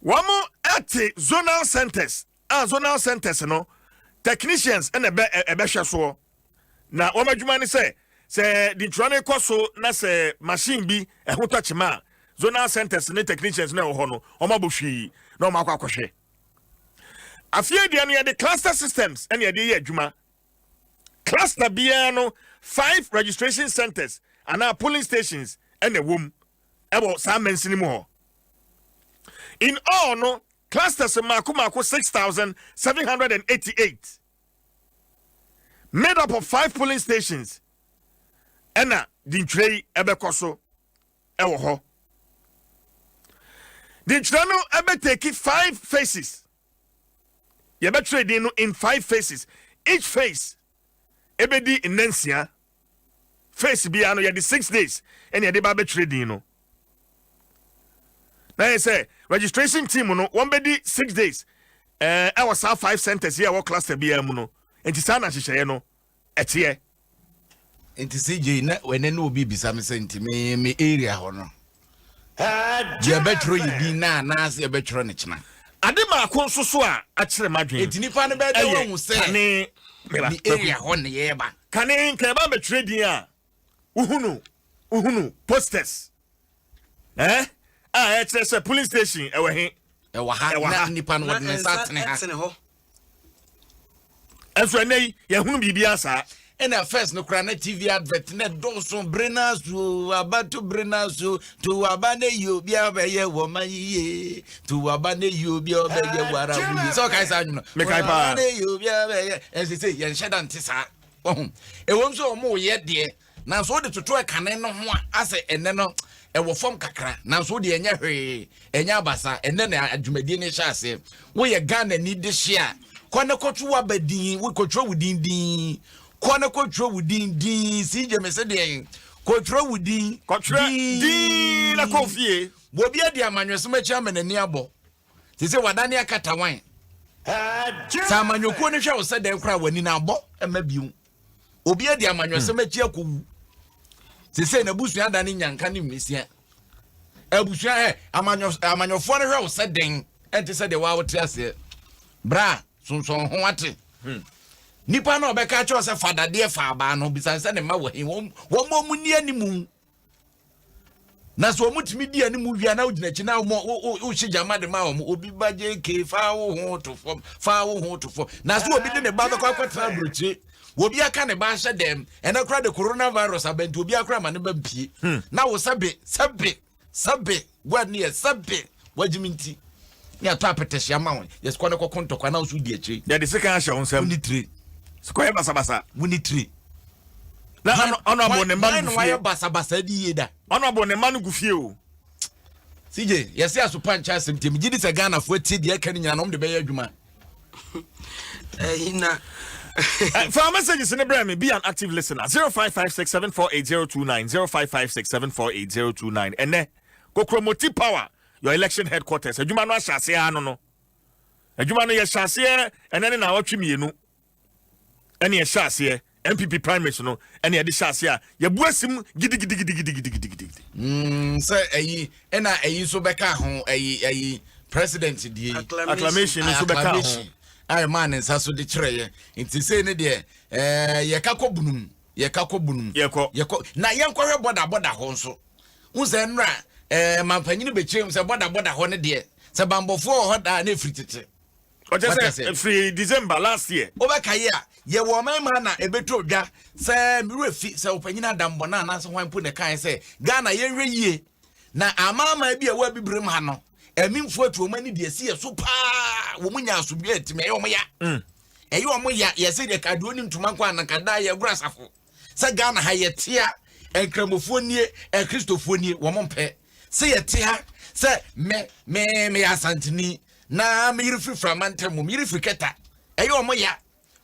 wɔn ɛte zonal centers a zonal centers no technicians ɛna ɛbɛhwɛ soɔ, na wɔn adwuma ne sɛ sɛ dintwerɛ no kɔ so na sɛ machine bi ɛho tɔ kyema a, zonal centers ne technicians na ɛwɔ hɔ no wɔn abɔ hwii na wɔn akɔ akɔhwɛ. Afei deɛ no yɛde cluster systems ɛna yɛde yɛ adwuma. Cluster biara no five registration centers anaa polling stations ɛna ɛwɔ mu ɛwɔ saa mansini mu hɔ. In all no, clusters mmaako mmaako 6788 made up of five polling stations ɛna dintwerɛ yi ɛbɛkɔ so ɛwɔ hɔ. Dintwerɛ no ɛbɛtake five phases. Yɛbɛtwerɛ din no in five phases. Each phase ɛbɛdi nnansia. Phase biara no yɛde 6 days ɛna yɛde ba abɛtwerɛ din no, na yɛ sɛ registration team no wɔn bɛdi 6 days ɛwɔ saa five centers yi a ɛwɔ cluster biara mu no. Nti saa na nhyehyɛeɛ no ɛteɛ. Nti CJ, na ɛnɛ ne obi bisa me sɛ nti me area hɔ no yɛbɛtwerɛ yɛ din na anaasɛ yɛbɛtwerɛ ne kyena? Ade baako nso so a akyerɛ m'adwene Enti nipa no bɛyɛ dɛ ɛyɛ wahu sɛ kane meba ne area hɔ ne yɛba? Kane nka yɛba bɛtwerɛ din a Wohunu posters eh a ɛkyerɛ sɛ polling station ɛwɔ he? Ɛwɔ ha. Ɛwɔ na ha. nipa no Na wɔde ne nsa nsa atene ha. ɛtene hɔ. Ɛnso ɛnɛ yi yɛhunu biribiara saa. Ɛna first no koraa na TV advert na ɛdɔɔso bere no so aba to bere no so to aba na yi obi a ɔbɛyɛ wɔ ma yie to aba na yi obi a ɔbɛyɛ wɔ ara wo yie sɛ ɔkae saa nwom no. Mekae paa. Aba na yi obi a ɔbɛyɛ ɛsɛ sɛ yɛnhyɛ da nte saa ɔho ɛwɔm sɛ ɔmo yɛ deɛ, nanso wode toto ɛkane no ho a, asɛ ɛnɛ no ɛwɔ fam kakra, nanso wode ɛnyɛ hwee, ɛnyɛ abasa. Ɛnɛ na adwumadie no hyɛ aseɛ. Woyɛ Ghana ni de hye a, kɔ ne kɔto waba din, kɔtwerɛ wo din din, kɔ ne kɔtwerɛ wo din din. Sii gye me se deɛn? Kɔtwerɛ wo din. Kɔtwerɛ din na kɔ fie. Obi adi amanyɔsɛm akyi ama n'ani abɔ te sɛ wadane akata wan sɛ amanyɔkuo no hwɛ wo sɛ dɛn koraa, w'ani no abɔ ɛma bio. Obi adi amanyɔsɛm akyi akɔwu te sɛ n'abusua adane nyanka ne mmisia abusua. Ɛ amanyɔfoɔ no hwɛ wo sɛ dɛn, ɛnte sɛ deɛ waa wote aseɛ bra sonsɔn ho ate. Nipa no a ɔbɛka kyerɛ wo sɛ fa dadeɛ fa abaa no, bisa sɛ ne mma wɔ he? Wɔn mu ni animu na sɛ wɔn tumi di animu wia na wogyina akyi na wɔn wohyɛ gyama de ma wɔn. Obi ba gye ke fa wo ho to fam, fa wo ho to fam, na sɛ obi de ne ba bɛkɔ akɔtena aburokyire, obi aka ne ba ahyɛ dɛm. Ɛnɛ kora de coronavirus abɛnti obi akora ma ne ba mpie na wo sɛbe sɛbe sɛbe word ne yɛ sɛbe wagyimi nti ne atɔ apɛtɛhyia ma wo, yɛsɛ kɔ ne kɔko ntɔkwa na wo so di akyire. Yɛde sika ahyɛ wo nsam. Woni tire. Kɔyɛ basabasa. Woni tire. Na ɔno abo ne mma no gu gu fie. Wayɛ basabasa di yie da. Ɔno abo ne mma no gu fie o. CJ, yɛsɛ asopa nkyɛ asɛm tie. Megye di sɛ Ghanafoɔ atie deɛ ɛka no nyinaa na ɔmde bɛyɛ adwuma. Ɛyi na Fa messages ne brɛ me. Be an active listener. 0556748029, 0556748029. Ɛnɛ Kokromoti Power, your election headquarters, adwuma no ahyɛ aseɛ ano no, adwuma no yɛhyɛ aseɛ ɛnɛ ne naawɔtwe 2 ɛne yɛhyɛ aseɛ. NPP primaries no ɛne yɛde hyɛ aseɛ a yɛbu asim gidigidigidigidigidi. Sɛ ɛyi ɛna ɛyi nso bɛka ho, ɛyi president die yi. Acclamation nso bɛka ho. Acclamation a ɛmaa ne nsa so de kyerɛeɛ. Nti sei ne deɛ yɛka kɔ bunum, yɛka kɔ bunum. Yɛkɔ. Yɛkɔ na yɛnkɔhwɛ bɔda bɔda hɔ nso hu sɛ nnora mampanyini bɛkyerɛ mu sɛ bɔda bɔda hɔ ne deɛ sɛ bambɔfoɔ wɔ hɔ daa na ɛfiri tete. Ɔkyɛ Wate sɛ aseɛ? ɛfiri December last year. Wobɛka yi a, yɛwɔ ɔman mu ha na ɛbɛtɔ dwa sɛ mewerɛ fi sɛ ɔpanyin Adammɔna anaasɛ hwan mpo na ɛkae sɛ Ghana yɛnhwɛ yie na amanaman bi a ɛwɔ abibirem ha no amimfoɔ atu wɔn ani de asi yɛ so paa, wɔn nya asomdwoeɛ atimi ɛyɛ wɔn ya, ɛyɛ wɔn ya. Yɛsɛ deɛ kadeɛ onim ntoma nko ananka daa yɛ agorɔ asafo sɛ Ghana ha yɛte a nkramofoɔ nie, akristofoɔ nie, wɔn mpɛ sɛ yɛte ha sɛ me me meyɛ Asanteni na me yere firi frama ntam mu, me yere firi Kɛta, ɛyɛ wɔn ya.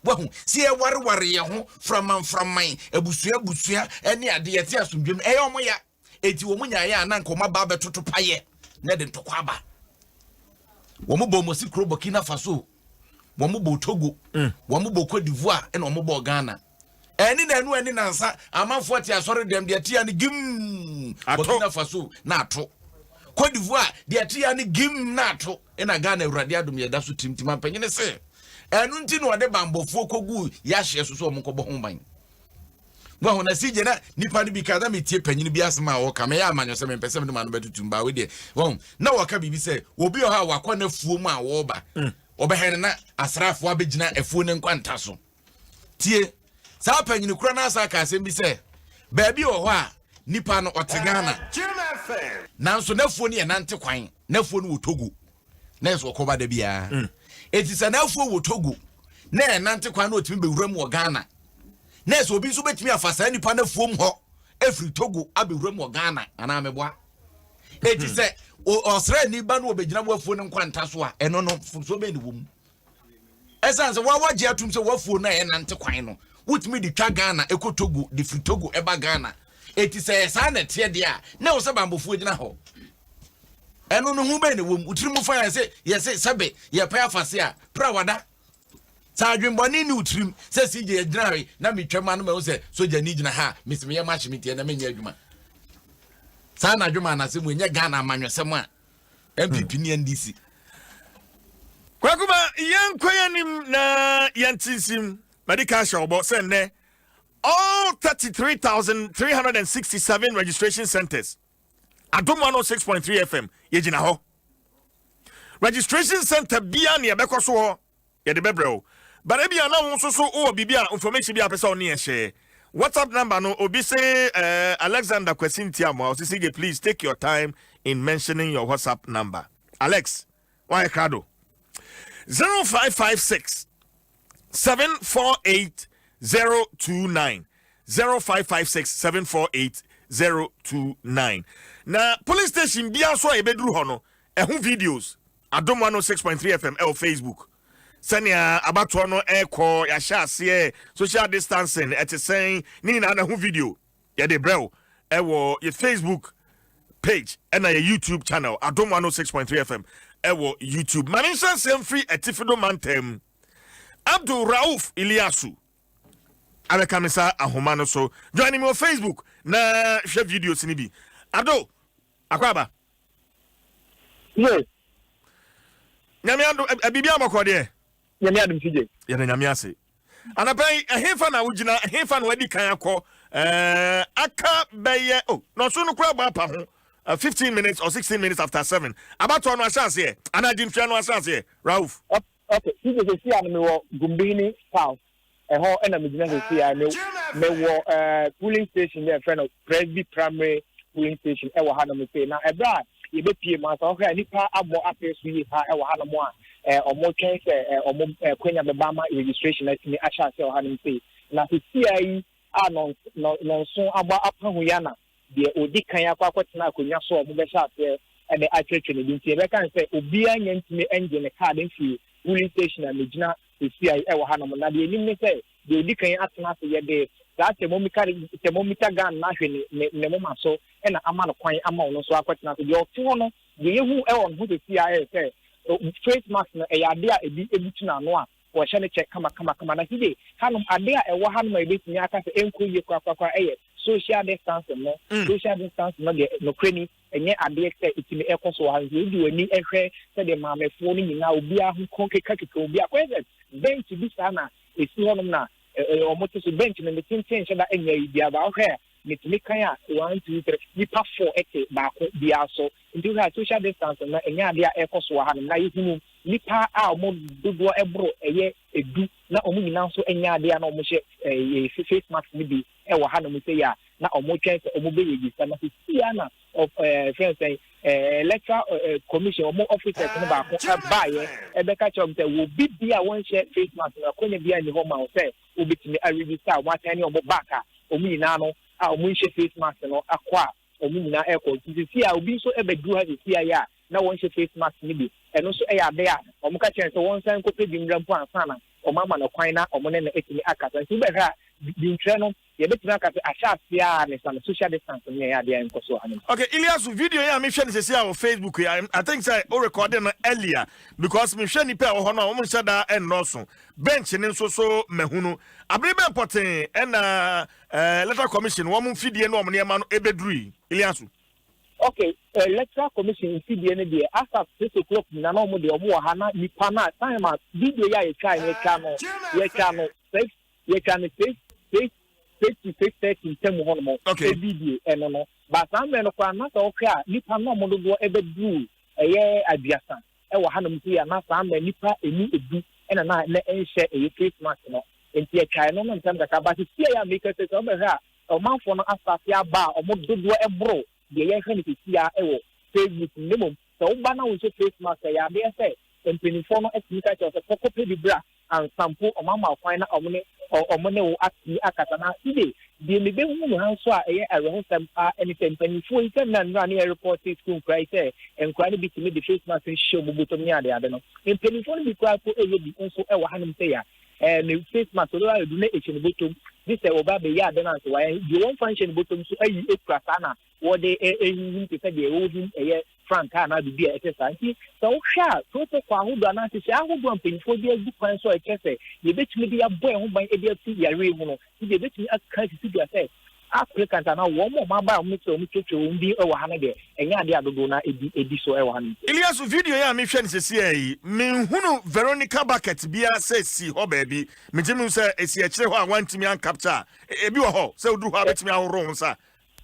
Wahu sɛ yɛwareware yɛn ho framanframan, abusua abusua ne ade, yɛte asomdwe mu, ɛyɛ wɔn ya. Enti wɔn nyaeɛ a na nka wɔn aba abɛtoto payɛ na ɛde ntɔkwa aba. Wɔn bɔ wɔn si kuro Burkina Faso, wɔn bɔ Togo, wɔn bɔ Cote d'Ivoire, ɛna wɔn bɔ Ghana. Ɛne na ɛno ɛne nansa amanfoɔ te asɔre dɛm deɛ tia ne gim. Ato. Burkina Faso na ato. Cote d'Ivoire deɛ tia ne gim na ato. Ɛna Ghana, Awurade adom, yɛda so tim tim ampanyini sɛ ɛno nti na ɔde bambɔfoɔ kɔgu yɛahyeɛ so sɛ ɔmo nkɔbɔ ho ban. Wahu na sigye na nipa no bi ka na metie panyini bi asɛm a ɔka, mɛyɛ amanyɔ sɛ mempɛ sɛ mede ma no bɛtotom baa wei deɛ. Wahu na wɔka biribi sɛ obi wɔ hɔ a wakɔ n'afuo mu a wɔreba ɔbɛhɛn no na asraafoɔ abɛgyina afuo no nkwanta so. Tie saa panyini kora no asa aka asɛm bi sɛ baabi wɔ hɔ a nipa no ɔte Ghana nanso n'afuo no yɛ nante kwan, n'afuo no wɔ Togo na yɛ sɛ ɔkɔba da biara. Eti sɛ n'afuo wɔ Togo na yɛ nante kwan na ɔtumi bɛwura mu wɔ Ghana, na yɛ sɛ obi nso bɛtumi afa saa nipa n'afuo mu hɔ efiri Togo abɛwura mu wɔ Ghana anaa mɛboa. Eti sɛ ɔsraani ba no ɔbɛgyina wɔ afuo no nkwanta so a, ɛno no mfomsoɔ bɛn ne wɔ mu? Ɛsiane sɛ wagye atum sɛ wafuo no a ɛnante kwan no wotumi de twa Ghana ɛkɔ Togo de firi Togo ɛba Ghana. Eti sɛ saa na ɛteɛ deɛ a, na ɛwɔ sɛ bambɔfoɔ gyina hɔ. Ɛno no ho bɛn na ɛwɔ mu? Wotiri mu fa yɛn sɛ yɛse sɛbe yɛpɛ afase a pra wada. Sɛ adwenbɔne ne wotirim sɛ CJ gyina ha yi na metwam ano mahu sɛ sogyani gyina ha a, mesi meyɛ mahye me nti ɛnɛ menyɛ adwuma. Saa na adwuma anasɛm ɛnyɛ Ghana amanyɔsɛm a NPP ne NDC. Kwakuma, yɛnkɔ yɛn anim na yɛnte nsim. Madi ka ahyɛ ɔbɔ sɛ nnɛ. All 33,367 registration centers, Adom 106.3 FM yɛgyina hɔ. Registration center bia ne yɛbɛkɔ so hɔ, yɛde bɛbrɛ wo. But ebi a na wo nso so wowɔ biribi a, information bi a pɛ sɛ wo ne yɛ hyɛ, WhatsApp number no, obi say Alexander Kwesi Ntiamoa, ɔsi, "CJ, please take your time in mentioning your WhatsApp number." Alex, wayɛ krado. 0556 748 029, 0556 748 029. Na police station bia nso a yɛbɛduru hɔ no, ɛho videos, Adom 106.3 FM ɛwɔ Facebook, sɛnea abatoɔ no ɛrekɔ, yɛahyɛ aseɛ, social distancing ɛte sɛn, ne nyinaa na ho video yɛde brɛw ɛwɔ yɛ Facebook page ɛna yɛ YouTube channel, Adom 106.3 FM ɛwɔ YouTube. Ma ne nhyɛ nsɛm firi Atifido mantam, Abdul Rauf Iliasu abɛka me sa ahoma no so. Join me wɔ Facebook na hwɛ videos no bi. Abdul, akɔ aba. Yes. Nyame ado, biribi abɔkɔ deɛ? Nyame adom, CJ. Yɛda Nyame ase. Anapa yi, ɛhefa na wogyina? Ɛhefa na wadi kan akɔ? Aka bɛyɛ, oh, na ɔso no kora bɔ apa ho 15 minutes or 16 minutes after 7. Abatoɔ no ahyɛ aseɛ anaa gyimfia no ahyɛ aseɛ, Rauf? Okay, CJ, sɛsi a no mewɔ Gumbihini South, ɛhɔ ɛna megyina sɛsi a mewɔ polling station yɛ fɛ no Presby Primary polling station ɛwɔ ha nom sei. Na ɛberɛ a yɛbɛpie mu asa, ɔhwɛ a nipa abɔ apɛ so yie ha ɛwɔ ha nom a ɔmo twɛn sɛ ɔmo kwanya bɛba ama registration atumi ahyɛ ase wɔ ha nom sei. Na sɛsi a yi a nɔnso abɔ apa ho yi ana deɛ odi kan akɔ akɔtena akonnwa so a ɔmo bɛhyɛ aseɛ ɛde atwerɛtwerɛ ne bi. Nti yɛbɛka ne sɛ obiara nya ntumi ngye ne card mfiri polling station a megyina sɛsi a yi ɛwɔ ha nom. Na deɛ enim ne sɛ deɛ odi kan atena ase, yɛde saa thermometer gun n'ahwɛ ne moma so ɛna ama no kwan ama ɔno nso akɔtena ase. Deɛ ɔte hɔ no, deɛ yɛhu ɛwɔ ne ho sɛsi a ɛyɛ sɛ face mask no ɛyɛ ade a ebi ebutu n'ano a wɔhyɛ no kyɛ kama kama kama. Na side hanom, ade a ɛwɔ hanom a ebetumi aka sɛ ɛnkɔ yie korakorakora ɛyɛ social distancing no. Social distancing no deɛ, nokorɛ ni, ɛnyɛ adeɛ sɛ ɛtumi ɛkɔ so wɔ ha. Nti wodi w'ani ɛhwɛ sɛdeɛ maamefoɔ no nyinaa, obiara ho kɔn keka keka obiara kɔyɛ sɛ bench bi saa na esi hɔnom na ɔmo te so. Bench no ne tenten nhyɛ da ɛnyɛ yi biara ba, ɔhwɛ a metumi kan a, one, two, three, nipa four ɛte baako biara so. Nti wohwɛ a, social distance no ɛnyɛ adeɛ a ɛkɔ so wɔ hanom. Na yɛhunu nipa a ɔmo dodoɔ ɛboro ɛyɛ 10 na ɔmo nyinaa nso ɛnyɛ adeɛ a na ɔmo hyɛ face mask no bi ɛwɔ hanom sɛ yɛ a na ɔmo twɛn sɛ ɔmo bɛ register. Na sisi ya na fɛn sɛn Electoral Commission ɔmo officers no baako ɛbaayɛ ɛbɛka kyerɛ ɔmo sɛ wɔ bi bi a wɔnhyɛ face mask no, akɔnya bi a ni hɔ ma wo sɛ wobɛtumi aregister a wɔn atan ne ɔmo back a ɔmo nyinaa no a ɔmo nhyɛ face mask no akɔ a ɔmo nyinaa ɛkɔ. Nti sisi a obi nso ɛbɛduru ha sisi a yɛ a na wɔnhyɛ face mask no bi, ɛno nso ɛyɛ ade a ɔmo ka kyerɛ sɛ wɔn nsan nkɔpɛ bi mmra mpo ansa na ɔmo ama no kwan na ɔmo ne no etumi akasa. Nti wobɛhwɛ a, dintwerɛ no yɛbɛtumi aka sɛ ahyɛ aseɛ a ne sa no social distance no yɛ adeɛ a nkɔ so ano. Okay, Iliasu, video yi a mehwɛ no sɛsi a wɔ Facebook yi, I think sɛ o record no earlier because mehwɛ nipa a ɛwɔ hɔ no a wɔn nhyɛ da ɛnnɔɔso. Bench ne nso so mahunu. Abere bɛn pɔtee ɛna Electoral Commission wɔn mfidie ne wɔn nneɛma no ɛbɛduru yi, Iliasu? Okay, Electoral Commission mfidie no deɛ, asa 6 o'clock nyina na ɔmo deɛ ɔmo wɔ ha. Na nipa na time a video yi a yɛtwa no, yɛtwa no 6, yɛtwa no 6, 6, 6 to 6:30 ntɛm hɔ nom. Video ɛno no ba saa mmerɛ no koraa na sɛ ɔhwɛ a, nipa na ɔmo dodoɔ ɛbɛduru ɛyɛ 30 ɛwɔ hanom. So yɛ na saa mmerɛ nipa emu 10 ɛna na ɛnhyɛ ɛyɛ face mask no. Nti yɛtwa ɛno no ntɛm kakra ba. Sisi a yɛ a meka sɛ ɔbɛhwɛ a, ɔmanfoɔ no asase aba a ɔmo dodoɔ ɛboro deɛ yɛhwɛ no sisi a ɛwɔ Facebook. Ne mmom sɛ woba na wonhyɛ face mask, ɛyɛ adeɛ sɛ mpanimfoɔ no atumi ka kyerɛ sɛ kɔkɔ pɛ bi bra ansampo ɔmo ama kwan na ɔmo ne wo atumi akasa. Na ide deɛ mebɛhu no ha nso a ɛyɛ awerɛhosɛm paa ɛne sɛ mpanimfoɔ yi sɛ nna nnura ne yɛrepɔte sukuu nkura yi sɛ nkura no bi tumi de face mask hyɛ ɔmo bɔtɔm ne ade ade no, mpanimfoɔ no bi koraa po ɛyɛ bi nso ɛwɔ hanom sɛ yɛ ne face mask ɔdo ayɛ du na ehyɛ ne bɔtɔm de sɛ ɔba abɛyɛ ade no anso wayɛ deɛ wɔmfa nhyɛ ne bɔtɔm so ayi ekura saa na wɔde ehuhum te sɛ deɛ wɔhum ɛyɛ frankaa anaa biribi a ɛte saa. Nti sɛ wohwɛ a, protocol ahodoɔ anaa nhyehyɛ ahodoɔ a mpanyinfoɔ de agu kwan so a ɛkyerɛ sɛ yɛbɛtumi de abɔ yɛn ho ban de afi yare mu no, nti yɛbɛtumi aka sisi dua sɛ Applicant anaa wɔn a wɔaba a wɔn sɛ wɔn twetwe wɔn din wɔ ha no deɛ, ɛnyɛ adeɛ a dodoɔ no ara di di so wɔ ha no mpo. Eliasu, video yi a mehwɛ no seesei yi, menhunu Veronica bucket biara sɛ esi hɔ baabi. Megye mu sɛ esi akyire hɔ a wɔantumi ancapture a. Ebi wɔ hɔ sɛ woduru hɔ a wobɛtumi ahohoro wo nsa.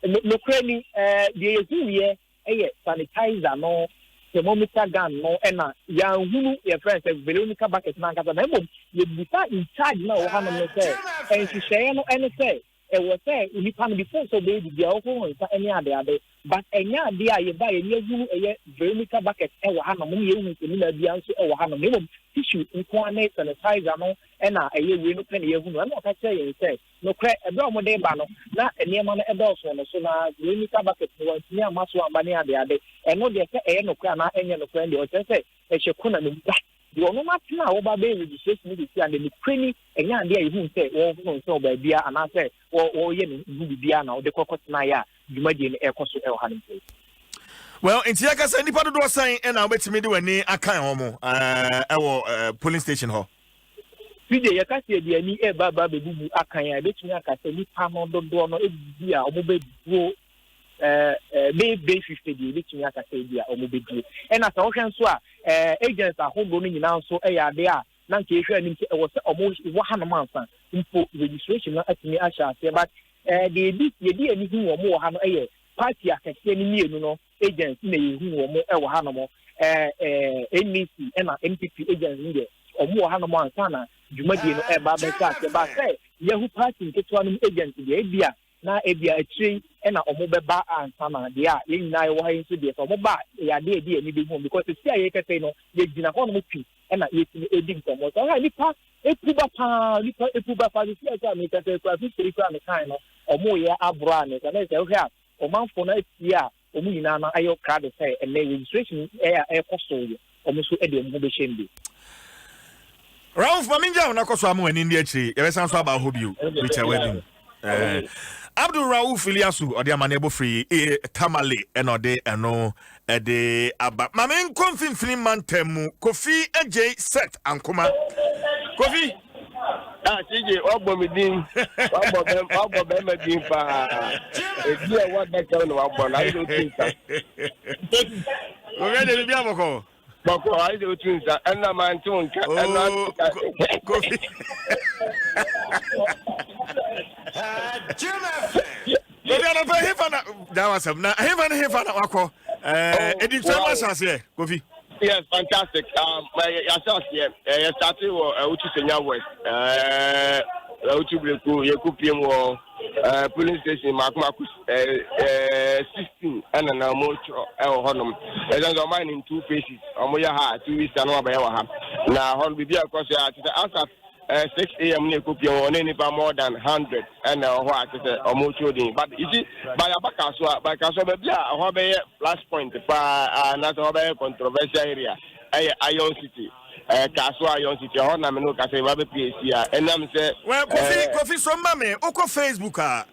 Nokorɛ ni, deɛ yɛhuiɛ yɛ sanitizer no, thermometer gun no, ɛna yɛanhunu yɛfrɛ no sɛ Veronica bucket no ankasa, na mmom yɛbisaa in charge no a ɔwɔ hanom no sɛ nhyehyɛeɛ no ne sɛ ɛwɔ sɛ onipa no before sɛ ɔbɛyɛ biribiara ɔhohoro nsa ne adeade, but ɛnyɛ adeɛ a yɛbaa yɛn ani ahunu ɛyɛ Veronica bucket wɔ hanom ne yɛnhu samina biara nso wɔ hanom, na mmom tissue nko ara ne sanitizer no na ɛyɛ wei no pɛ na yɛahunu. Ɛna ɔka kyerɛɛ yɛn sɛ Nokorɛ, ɛberɛ a wɔde reba no, na nneɛma no dɔɔso wɔ ne so, na Veronica bucket no, wantumi amma so amma ne adeade. Ɛno deɛ, sɛ ɛyɛ nokorɛ anaa ɛnyɛ nokorɛ no deɛ, ɔkyerɛ sɛ ɛhyɛ Kona no mu. But deɛ ɔno no atena a wɔba abɛyɛ registration no seesei a, deɛ nokorɛ ni, ɛnyɛ adeɛ a yɛhunu sɛ wɔrehono nsa wɔ baabiara anaasɛ wɔreyɛ ne ho biribiara na ɔde kɔ kɔtenaeɛ a dwumadie no rekɔ so wɔ ha no mpo. Well, nti yɛka sɛ nnipa dodoɔ sɛn na wobɛtumi de w'ani akan wɔn wɔ polling station hɔ? CJ, Yɛka sɛ yɛde ani reba aba abɛbubu akan a, yɛbɛtumi aka sɛ nnipa no dodoɔ no bi a wɔbɛduro bɛyɛ bɛyɛ 50 deɛ yɛbɛtumi aka sɛ bi a wɔbɛduro. Ɛna sɛ wohwɛ nso a, agents ahodoɔ no nyinaa nso yɛ adeɛ a na nka yɛhwɛ anim sɛ ɛwɔ sɛ wɔwɔ hanom ansa mpo registration no atumi ahyɛ aseɛ. But deɛ yɛdi yɛde ani hu wɔn wɔ ha no yɛ party akɛseɛ no mmienu no agents na yɛhu wɔn wɔ hanom, NEC ɛna NPP agents no deɛ wɔn wɔ hanom ansa na dwumadie no ɛreba abɛhyɛ aseɛ. Ba sɛ yɛhu party nketewa no mu agents deɛ, ebia na ebia akyire yi ɛna wɔn bɛba ansa na deɛ a yɛn nyinaa yɛwɔ ha yi nso deɛ, sɛ wɔn ba a, ɛyɛ adeɛ a yɛde yɛn ani bɛhu wɔn, because sisi a yɛrekasa yi no, yɛgyina hɔnom pii ɛna yɛtumi edi nkɔmmɔ. Sɛ ɔha nipa epu ba paa, nipa epu ba paa sisi a sɛ mekasa yi koraa, fifiri koraa mekan no, wɔn yɛ aboro a ne sɛ ne sɛ wohwɛ a ɔmanfoɔ no atie a, wɔn nyinaa no ayɛ krado sɛ ɛnnɛ registration a ɛrekɔ so yi, wɔn nso de wɔn ho bɛhyɛ mu bi. Rauf, ma mengya wo na kɔ so ama w'ani ndi akyire. Yɛbɛsan so aba hɔ bio, Richard Wedding. Eh, Abdul Rauf Iliasu, ɔde amanneɛbɔ firi eh, Tamale ɛna ɔde ɛno ɛde aba. Ma menkɔ mfimfini mantam mu, Kofi Adjei Seth Ankoma. Kofi. Ah, CJ, wabɔ me din. Wabɔ bɛm, wabɔ bɛrima din paa. Ebi a ɛwɔ adaka mu na wabɔ no, ayɛ sɛ otu nsa. Kofi Adjei, biribi abɔkɔ. Bɔkɔ, ayɛ sɛ otu nsa. Ɛnna mante wo nka. Ɛnna Oh, Kofi. Kofi anɔpɛ hefa na gyaa wasɛm na hefa ne hefa na wakɔ ɛɛ edi nsɛm ahyɛ aseɛ Kofi. Yes, fantastic. Um, yɛahyɛ aseɛ. Yɛ starte wɔ Awutu Senya West. Awutu Breku, yɛkɔ piem wɔ polling station mako mako 16 ɛna na wɔn twerɛ ɛwɔ hɔnom. Ɛsɛ sɛ wɔn ayɛ no in two phases. Wɔn yɛ ha 2 weeks na wɔn abɛyɛ wɔ ha. Na hɔ no biribi a ɛkɔ so a kyerɛ sɛ asat 6 am na ɛkɔ pie wɔn ne nipa more than 100 ɛna ɛwɔ hɔ a kyerɛ sɛ wɔn retwerɛ din. But you see, by aba Kasoa, by Kasoa baabi a ɛhɔ bɛyɛ flash point paa anaasɛ ɛhɔ bɛyɛ controversial area ɛyɛ Iron City. Kasoa Iron City ɛhɔ na me ne wo kasa yi ba bɛpie si a ɛnam sɛ. Well, Kofi, Kofi so ma me wokɔ Facebook a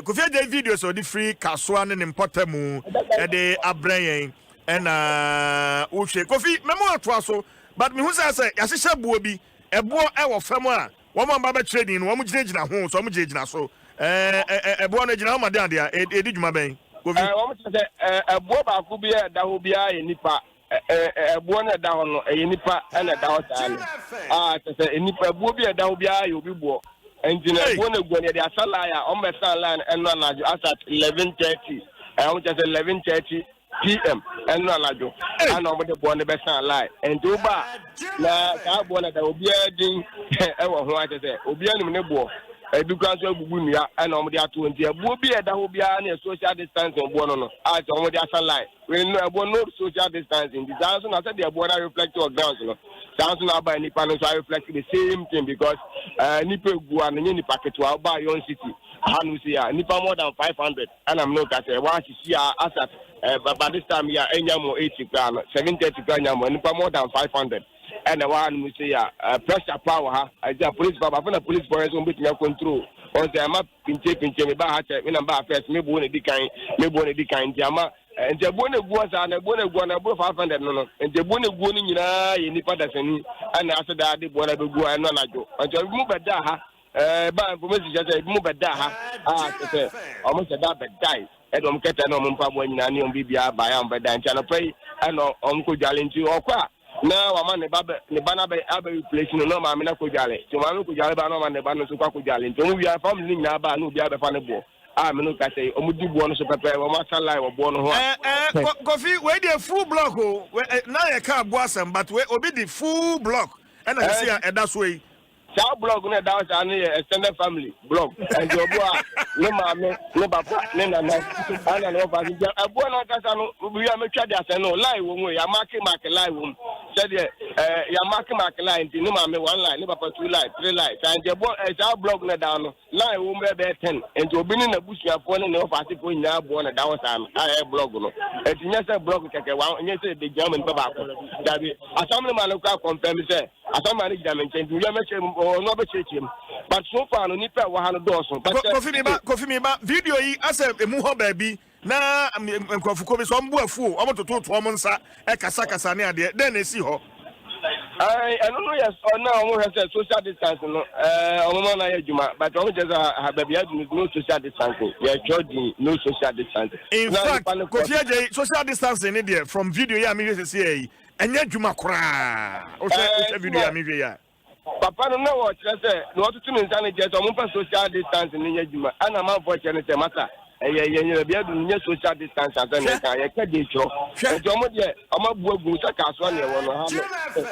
Kofi Adjei videos a ɔde firi Kasoa ne ne mpɔtamu ɛde abrɛ yɛn ɛna wohwɛ. Kofi, mɛma watoa so, but mehu sɛ asɛ yɛahyehyɛ boɔ bi. Ɛboɔ wɔ fam a wɔn a wɔba bɛkyerɛ din no, wɔgyinagyina ho, sɛ wɔgyinagyina so. Ɛɛ, ɛboɔ no gyina hɔ ma den adeɛ a, ɛdi dwuma bɛn? Kofi. Ɛɛ, wɔn kyerɛ sɛ ɛɛ ɛboɔ baako bi a ɛda hɔ biara yɛ nipa. Ɛɛ ɛboɔ no a ɛda hɔ no, ɛyɛ nipa ɛna ɛda hɔ saa no. A kyerɛ sɛ nipa ɛboɔ bi a ɛda hɔ biara yɛ obi boɔ. Nti no ɛboɔ no egu hɔ no, yɛde asa line a wɔn bɛsan line ɛno anadwo asat 11:30. Ɛɛ wɔn kyerɛ sɛ 11:30. PM ɛno anadwo ana wɔn de boɔ no bɛsan line nti woba a na saa boɔ no da obiara din ɛwɔ ho akyɛ sɛ obiara nim ne boɔ ebi kura nso abubu nnua ɛna wɔn de ato nti ɛboɔ bi a ɛda hɔ biara ne social distancing boɔ no no a sɛ wɔn de asa line wei no ɛboɔ no social distancing nti saa nso na sɛdeɛ ɛboɔ no reflect wɔ grounds no saa nso na aba nipa no nso reflect the same thing because ɛɛ eh, nipa egu a no nye nipa ketewa ɔba Yon City ahanom si a nipa more than 500. Ɛna me ne wo ka sɛ wɔasisi a asat eh, by this time yi a ɛnya mo 80 koraa no 7:30 koraa nya mo nipa more than 500 ɛna ɛwɔ ha nom sɛ a eh, pressure paa wɔ ha ɛgya police pa baafo na police pɔn nso wɔbɛtumi akontrol wɔn sɛ ɛma pinkyɛ pinkyɛ me ba ha kyɛ me na ba first me bo na di kan me bo na di kan nti ama eh, nti ɛbuo na eguo saa na ɛbuo na eguo na ɛbuo 500 no no nti ɛbuo na eguo no nyinaa yɛ nipa dasani ɛna asɛ daa de buo na bɛguo ɛno anadwo nti ɛbi mu bɛda ha. Ɛɛ ba information kyerɛ sɛ ebinom bɛdaa ha A kyerɛ sɛ wɔn hyɛ da bɛdae ɛde wɔn kɛtɛ ne wɔn mpaboa nyinaa ne wɔn biribiara baeɛ a wɔn bɛdae. Nti anɔpa yi ɛna wɔn kɔdwale. Nti ɔkɔ a na wama ne ba bɛ ne ba no abɛ abɛ replace no na ɔmaame no akɔdwale. Nti ɔmaame no kɔdwale ba na ɔma ne ba no nso kɔ akɔdwale. Nti wɔn wia family no nyinaa ba a na obiara bɛfa ne boɔ a me no ka sɛ wɔn di boɔ no so pɛpɛ wɔn asa line wɔ boɔ no ho a. Eh eh Kofi wei deɛ full block o na yɛ kaa boɔ asɛm but wei obi di full block ɛna sisi a ɛda so yi. Saa blog no a ɛda hɔ saa no yɛ extended family blog. Ɛnti obi wɔ a ne maame, ne papa, ne nana, ɛna ne wɔfa nti ɛboɔ no ankasa no wia metwa de asɛn no line wɔ mu yɛamake make line wɔ mu sɛdeɛ ɛɛ yɛamake make line nti ne maame one line ne papa two line three line saa nti ɛboɔ ɛɛ saa blog no ɛda hɔ no line wɔ mu bɛyɛ bɛyɛ ten nti obi ne n'abusuafoɔ ne ne wɔfa asefoɔ nyinaa boɔ na ɛda hɔ saa no a ɛyɛ blog no nti nyɛ sɛ blog kɛkɛ wa nyɛ sɛ ɛbɛgyina mu nipa baako dabi asamene ma no koraa kɔnfɛm sɛ Asɛm a no gyina me nkyɛn nti wia mɛkyerɛ mu ɔno abɛkyerɛkyerɛ mu but so far no nipa ɛwɔ ha no dɔɔso but sɛ Kofi mi ba Kofi mi ba video yi asɛ emu hɔ baabi na nkurɔfokuo bi sɛ wɔn bo afu o wɔn tototo wɔn nsa ɛkasakasa ne adeɛ dɛn na esi hɔ. Ɛɛ ɛno no yɛ ɔno a wɔn hwɛ sɛ social distance no ɛɛ wɔn ma no ayɛ adwuma but wɔn kyerɛ sɛ ha baabi adu no no social distancing yɛtwerɛ din no social distancing. In fact Kofi Adjei social distancing ne deɛ from video yi a mehwɛ sisi yɛ yi Ɛnyɛ adwuma koraa. Wohwɛ wohwɛ video yi a mehwɛ yi a. Papa no na wɔkyerɛ sɛ na wɔtoto ne nsa no kyerɛ sɛ wɔmfa social distance no nyɛ adwuma ɛna amanfoɔ kyerɛ no sɛ masa ɛyɛ yɛn baabi adu no nyɛ social distance asɛ na ɛka yɛka de twerɛ nti wɔn deɛ wɔn abu agu sɛ kaasoa na ɛwɔ no ha no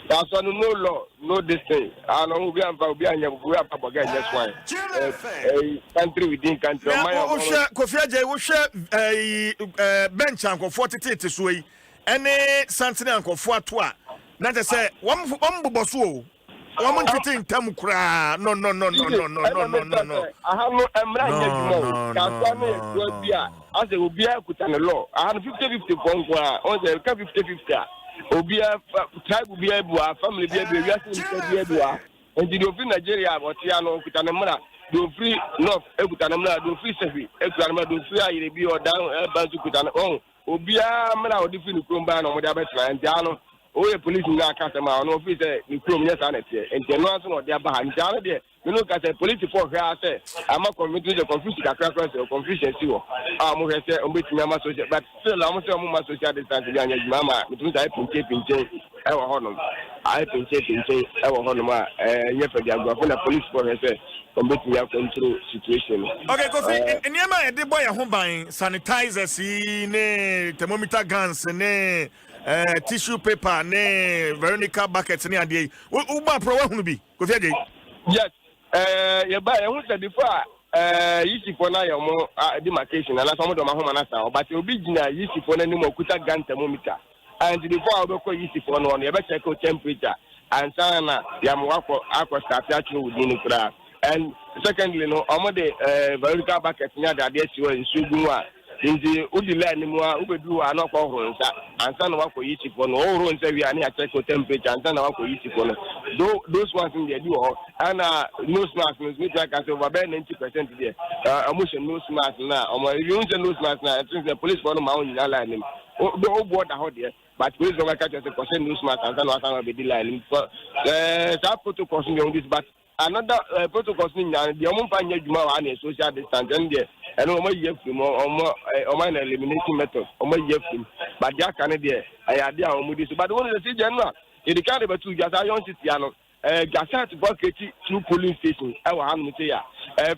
kaasoa no no law no distance ano obi amfa obi anyɛ obi amfa bɔgɛ nyɛ soan ɛɛ country within country ɔman yɛ wohwɛ Kofi Adjei wohwɛ ɛɛ bench a nkurɔfoɔ tetete soɔ yi ɛne santene a nkurɔfoɔ ato a na kyɛ sɛ wɔn wɔn bobɔ so o wɔn ntete ntam koraa no no no no no no no no no no. Aha no mmara nyɛ adwuma o kasoa no yɛ kura bi a asɛ obiara kuta ne law aha no 50 50 fɔ nko a wɔn sɛ ɛka 50 50 a obiara tribe biara bi wɔ ha family biara bi wɔ wiase nipa biara bi wɔ ha nti deɛ ofiri Nigeria a ɔte ano okuta ne mmara deɛ ofiri north ekuta ne mmara deɛ ofiri Sehwi ekuta ne mmara deɛ ofiri Ayerɛbi ɔdan ɛba nso kuta ne wɔn. Obiara mmara a ɔde firi ne kurom baeɛ na wɔde abɛtena ha. Nti ha no, woyɛ polisini na aka asɛm a, ɔno ɔfiri sɛ ne kurom nyɛ saa na ɛteɛ. Nti ɛno ara nso na ɔde aba ha. Nti ha no deɛ, me ne wo ka sɛ polisifoɔ hwɛ ara sɛ ama confusion, sɛ confusion kakra koraa sɛ confusion si hɔ a wɔhwɛ sɛ wɔbɛtumi ama social, but still wɔn sɛ wɔn mma social distance bi anyɛ adwuma ama metumi sɛ ayɛ pinkyen pinkyen ɛwɔ hɔnom, ayɛ pinkyen pinkyen ɛwɔ hɔnom a ɛnyɛ fɛ de agorɔ. Afei na polisifoɔ hwɛ sɛ wɔbɛtumi akɔntro situation no. Okay, Kofi, nneɛma a yɛde bɔ yɛn ho ban, sanitizers yi ne thermometer guns ne tissue paper ne Veronica bucket ne adeɛ yi, wobɔ aporɔ woahunu bi, Kofi Adjei? Yes, yɛba yɛhu sɛ before a yisifoɔ no ayɛ wɔn demarcation anaasɛ wɔn de wɔn ahoma no asa hɔ, but obi gyina yisifoɔ no anim a ɔkuta gun thermometer. Nti before a wobɛkɔ yisifoɔ no hɔ no, yɛbɛkyɛke wo temperature ansa na yɛama wakɔ akɔ start atwerɛ wo din no koraa. And secondly no, wɔn de Veronica bucket ne ade adeɛ si hɔ nsuo gu mu a, nti wodi line no mu a wobɛduru hɔ a na wakɔhoro nsa ansa na wakɔ yisifoɔ no. Wohoro nsa wie a na yɛakyɛke wo temperature ansa na wakɔ yisifoɔ no. Those ones no deɛ bi wɔ hɔ. Ɛna nose mask no nso mɛtumi aka sɛ over bɛyɛ 90% deɛ wɔn hyɛ nose mask no a wɔn ebi wɔn hyɛ nose mask no a ɛte sɛ policefoɔ no ma wɔn nyinaa line no mu. Wo boɔ da hɔ deɛ but police fɔ bɛka kyerɛ sɛ kɔhyɛ nose mask ansa na wasan abɛdi line no mu. Ɛɛ saa protocols no deɛ wɔn di so but another protocols no nyinaa no deɛ wɔn mfa nyɛ adwuma wɔ ha ne social distance ɛno deɛ ɛno wɔn ayi afiri mu wɔn wɔn ayɛ no elimination method wɔn ayi afiri mu but deɛ aka no deɛ ɛyɛ adeɛ a wɔn di so but wɔn sɛ si gya no a yɛde kan de bɛto dwa saa yɔn sisi ano. Gasat foɔ acreate two polling station ɛwɔ hanom sei a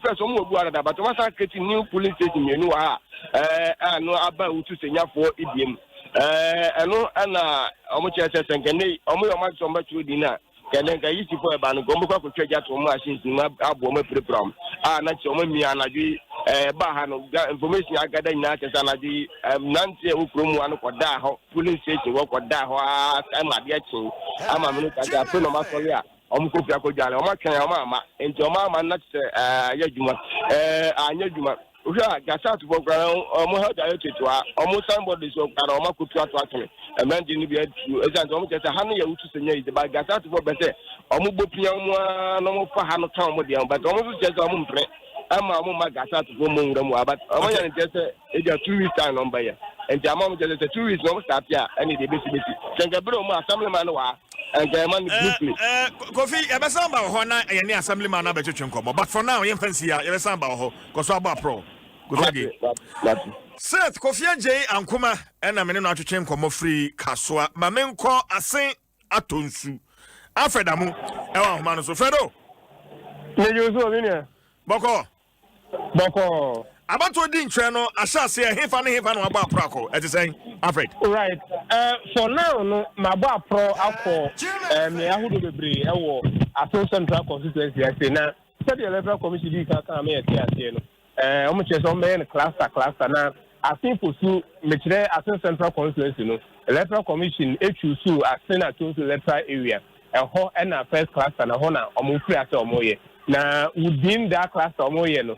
first wɔn wɔ bi wɔ ha dada but wɔn asan acreate new polling station mmienu wɔ ha a ɛno aba wutu senyafoɔ ebiem ɛno ɛna wɔn kyerɛ sɛ sɛnkɛnɛ wɔn yɛ wɔn adi sɛ wɔn bɛtwerɛ din a kɛnɛ nka yisifoɔ ɛba no nka wɔn bɛkɔ akɔtwa gya to wɔn machines no mu aboɔ wɔn apirapira wɔn a na kyerɛ wɔn amia anadwo yi ɛba ha no information agada nyinaa kyerɛ sɛ anadwo yi mmeranteɛ wɔ kurom ha no kɔdaa hɔ Polling station hɔ kɔdaa hɔ ara saa ma adeɛ kyee ama me no ka sɛ afei na ɔmo asɔre a ɔmo kɔ fie akɔdware ɔmo atwɛn a ɔmo amma nti ɔmo amma no na kyerɛ sɛ ɛɛ ayɛ adwuma ɛɛ anyɛ adwuma wohwɛ a gasatfoɔ koraa no ɔmo health directorate hɔ a ɔmo signboard de so koraa no ɔmo akɔtu ato atwene mmeranteɛ no bi atu ɛsiane sɛ ɔmo kyerɛ sɛ ha no yɛ wotu sɛ nyɛ yi ba gasatfoɔ pɛ sɛ ɔmo bɔ pia ɔmo ara na ɔmo fa ha no ka ɔmo deɛ ho but ɔmo nso kyerɛ sɛ ɔmo mpene ɛma ɔmo mma gasatfoɔ mmɔ nwura mu ha but ɔmo yɛ no kyerɛ sɛ Ebia 2 weeks time na ɔmo bɛyɛ. Nti ama ɔmo kyerɛ sɛ 2 weeks na ɔmo start a ɛne deɛ ebesi besi. Sɛ nka bere ɔmo assemblyman no wɔ ha. Nka yɛma no blue plate. Kofi, yɛbɛsan ba wɔ hɔ na yɛne assemblyman no abɛtwetwe nkɔmmɔ, but for now yɛmfa nsi a yɛbɛsan ba wɔ hɔ. Kɔ so abɔ aprɔ, Kofi Adjei. Mate. Seth Kofi Adjei Ankoma ɛna mene no atwetwe nkɔmmɔ firi Kasoa. Ma menkɔ Asen Atɔ Nsu. Alfred Amu ɛwɔ ahoma no so. Fredo. Megye so, me nua. Bɔkɔ. Bɔkɔ. Abatoɔ di nkyerɛ no ahyɛ aseɛ, hefa ne hefa na wabɔ aporɔ akɔ? Ɛte sɛn, Alfred? Right. For now no, mabɔ aporɔ akɔ mmeaeɛ ahodoɔ bebree ɛwɔ Asen Central Constituency ase, na sɛdeɛ Electoral Commission di kan kan meyɛ te aseɛ no, wɔn kyerɛ sɛ wɔn bɛyɛ no cluster cluster. Na Asen Fosu, mekyerɛ Asen Central Constituency no, Electoral Commission etwi so Asen Atonsu electoral area, ɛhɔ ɛna first cluster na hɔ na wɔn firi ase wɔn yɛ. Na within that cluster wɔn yɛ no,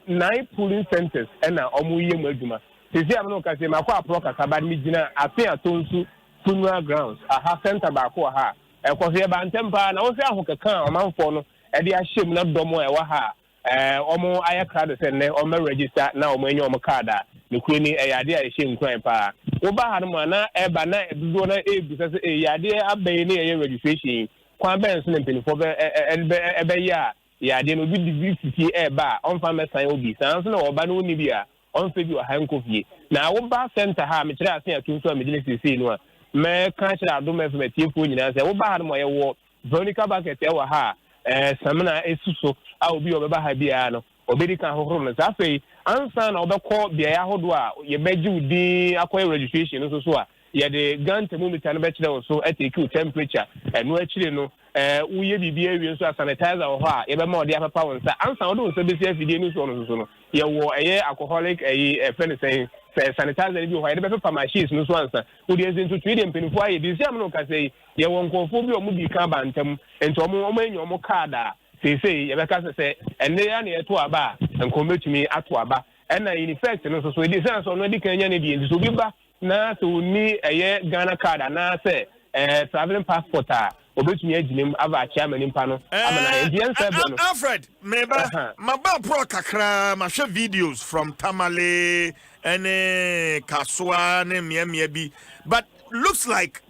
nine polling centers ɛna wɔn yɛ mu adwuma. Sisi a mo ka se mako aporɔ kasa ba, mi gyina Asen Atonsu funeral grounds aha, center baako wɔ ha. Ɛkɔ so yɛ ba ntɛm paa, na wɔhwɛ ahokeka a ɔmanfoɔ no ɛde ahyɛ mu na dɔm a ɛwɔ ha a wɔn ayɛ krado sɛ nnɛ wɔn bɛ register na wɔn anya wɔn card a nokure ni, ɛyɛ adeɛ a ɛhyɛ nkuran paa. Woba ha no mu a, na ɛba na dodoɔ na ebisa sɛ ɛyɛ adeɛ abɛn ne yɛyɛ registration yi, kwan bɛn so na mpanimfoɔ bɛ ɛ ɛ ɛbɛyɛ a yɛ adeɛ no obi de bi fifi ɛɛba a ɔmfa mmɛsan obi saa nso na ɔba no, ɔnni bi a ɔmfa bi wɔ ha nkɔ fie. Na woba center ha a mekyerɛ Ase Ato nso a megyina seesei no a, mɛka kyerɛ Adom FM atiefoɔ nyinaa sɛ woba ha no ma yɛwɔ Veronica bucket ɛwɔ ha a samina esi so a obi a ɔbɛba ha biara no obɛdi kan ahohoro no. Saa afei ansa na wɔbɛkɔ beaeɛ ahodoɔ a yɛbɛgye wo din akɔyɛ registration no nso so a, yɛde gun thermometer no bɛkyerɛ wo so, ɛtake wo temperature. Ɛno akyire no, woyɛ biribi awie nso a, sanitizer wɔ hɔ a yɛbɛma ɔde apapa wo nsa ansa wode wo nsa bɛsi afidie no soɔ no. Nso so no, yɛwɔ ɛyɛ alcoholic ɛyi, ɛfɛ no sɛn sɛ sanitizer no bi wɔ hɔ a yɛde bɛpepa machines no so ansa wode ɛsɛ. Ntotoe deɛ mpanimfoɔ ayɛ de si am no kasa yi, yɛwɔ nkurɔfoɔ bi a ɔmo di kan ba ntɛm, nti ɔmo anya ɔmo card a seesei yɛbɛka sɛ ɛnɛ ya na yɛto aba a, nkɔm bɛtumi ato aba. Ɛna in fact no nso so, edi sɛ ɔno adi kan nya ne deɛ, nti sɛ obi ba na sɛ onni ɛyɛ Ghana Card anaasɛ travelling passport a, obetumi agyina mu aba akyɛ ama nipa no ama na ayɛ. Nti yɛn nsa bɛ no. Alfred, meba maba aporɔ kakra, mahwɛ videos from Tamale ɛne Kasoa ne mmeammea bi, but looks like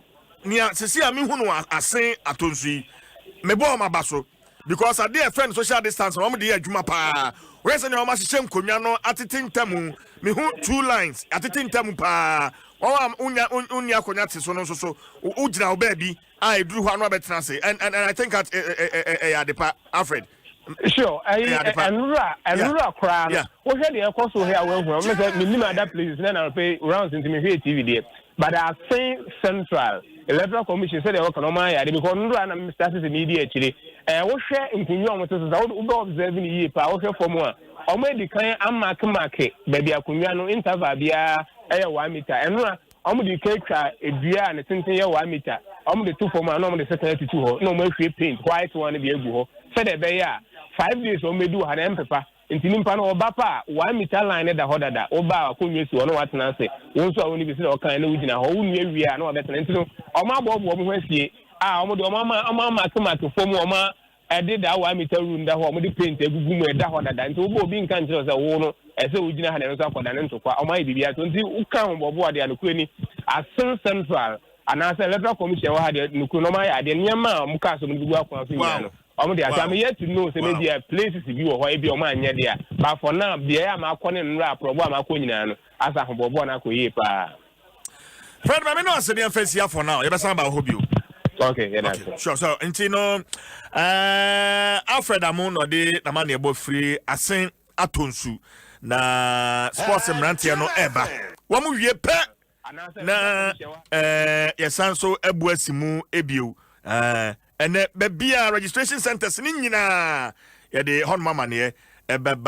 nea sisi a mehu no Ase Atonsu yi, mebɔ ɔmo aba so because adeɛ ɛfrɛ no social distance na wɔn de yɛ adwuma paa. Wɔyɛ sɛ nea wɔn ahyehyɛ nkonnwa no atete ntamu, mehu two lines atete ntamu paa. Wɔn a wonya wonni akonnwa te so no nso so, wogyina wo baabi a eduru hɔ ano abɛtena ase, and I think that ɛyɛ ade pa, Alfred. Sure, ɛyi ɛnura koraa no, wohwɛ deɛ ɛkɔ so hɛ a, woahu a sɛ menim other places na nanɔpɛ rounds, nti mehwɛ TV deɛ, but Asen Central Electoral Commission, sɛdeɛ wɔka no, ɔma ayɛ ade because nnura na mr sɛ meedi akyire. Wohwɛ nkonnwa a wɔte so sa, wobɛ observe no yie paa. Wohwɛ fam a, ɔmo adi kan amark mark baabi akonnwa no, interval biara ɛyɛ 1 meter. Ɛnura ɔmo de kan twa edua a ne tenten yɛ 1 meter, ɔmo de to fam a, na ɔmo de sekan atutu hɔ, na ɔmo ahwie paint white one bi agu hɔ sɛdeɛ ɛbɛyɛ a 5 days ɔmo bɛdi wɔ ha na ɛmpepa. Nti nipa no ɔba pa a, 1 meter line ne da hɔ dada. Ɔba a, akonnwa si hɔ na watena ase. Wɔn nso a wɔn bi sɛ ɔkan na wogyina hɔ, wɔn nua wie a na wabɛtena. Nti no, ɔmo aboaboa ɔmo ho asie a, ɔmo de ɔmo ama ɔmo amark mark fam, ɔmo ɛde da 1 meter rule da hɔ, ɔmo de paint agugu mu, ɛda hɔ dada. Nti wobɔ obi nka nkyerɛ sɛ wo no ɛsɛ wogyina ha na ɛno nso akɔda ne ntokwa. Ɔmo ayɛ biribi ato, nti woka ho bɔboa deɛ anokura ni, Asen Central anaasɛ Electoral Commission wɔ ha deɛ, nokura na ɔmo ayɛ adeɛ. Nneɛma a ɔmo kaa so ɔmo de gu akwan so nyinaa no, ɔmo de ase. I'm yet to know sɛ maybe a places bi wɔ hɔ ebi ɔmo anyɛ deɛ, but for now, beaeɛ a maakɔ ne nnora aprɔbɔ a maakɔ nyinaa no, asa ahobɔbɔ no akɔ yie paa. Fred, maame no ase deɛ mfa nsia for now, yɛbɛsan ba hɔ bio. Okay, yeah. Okay, sure. So nti no, Alfred Amu na ɔde n'amanneɛbɔ firi Asen Atonsu. Na sports mmeranteɛ no ɛɛba, wɔn wie pɛ na yɛsan so abu asi mu ebio. Ɛnɛ baabi a registration centers ne nyinaa, yɛde hɔnom amanneɛ ɛbɛba.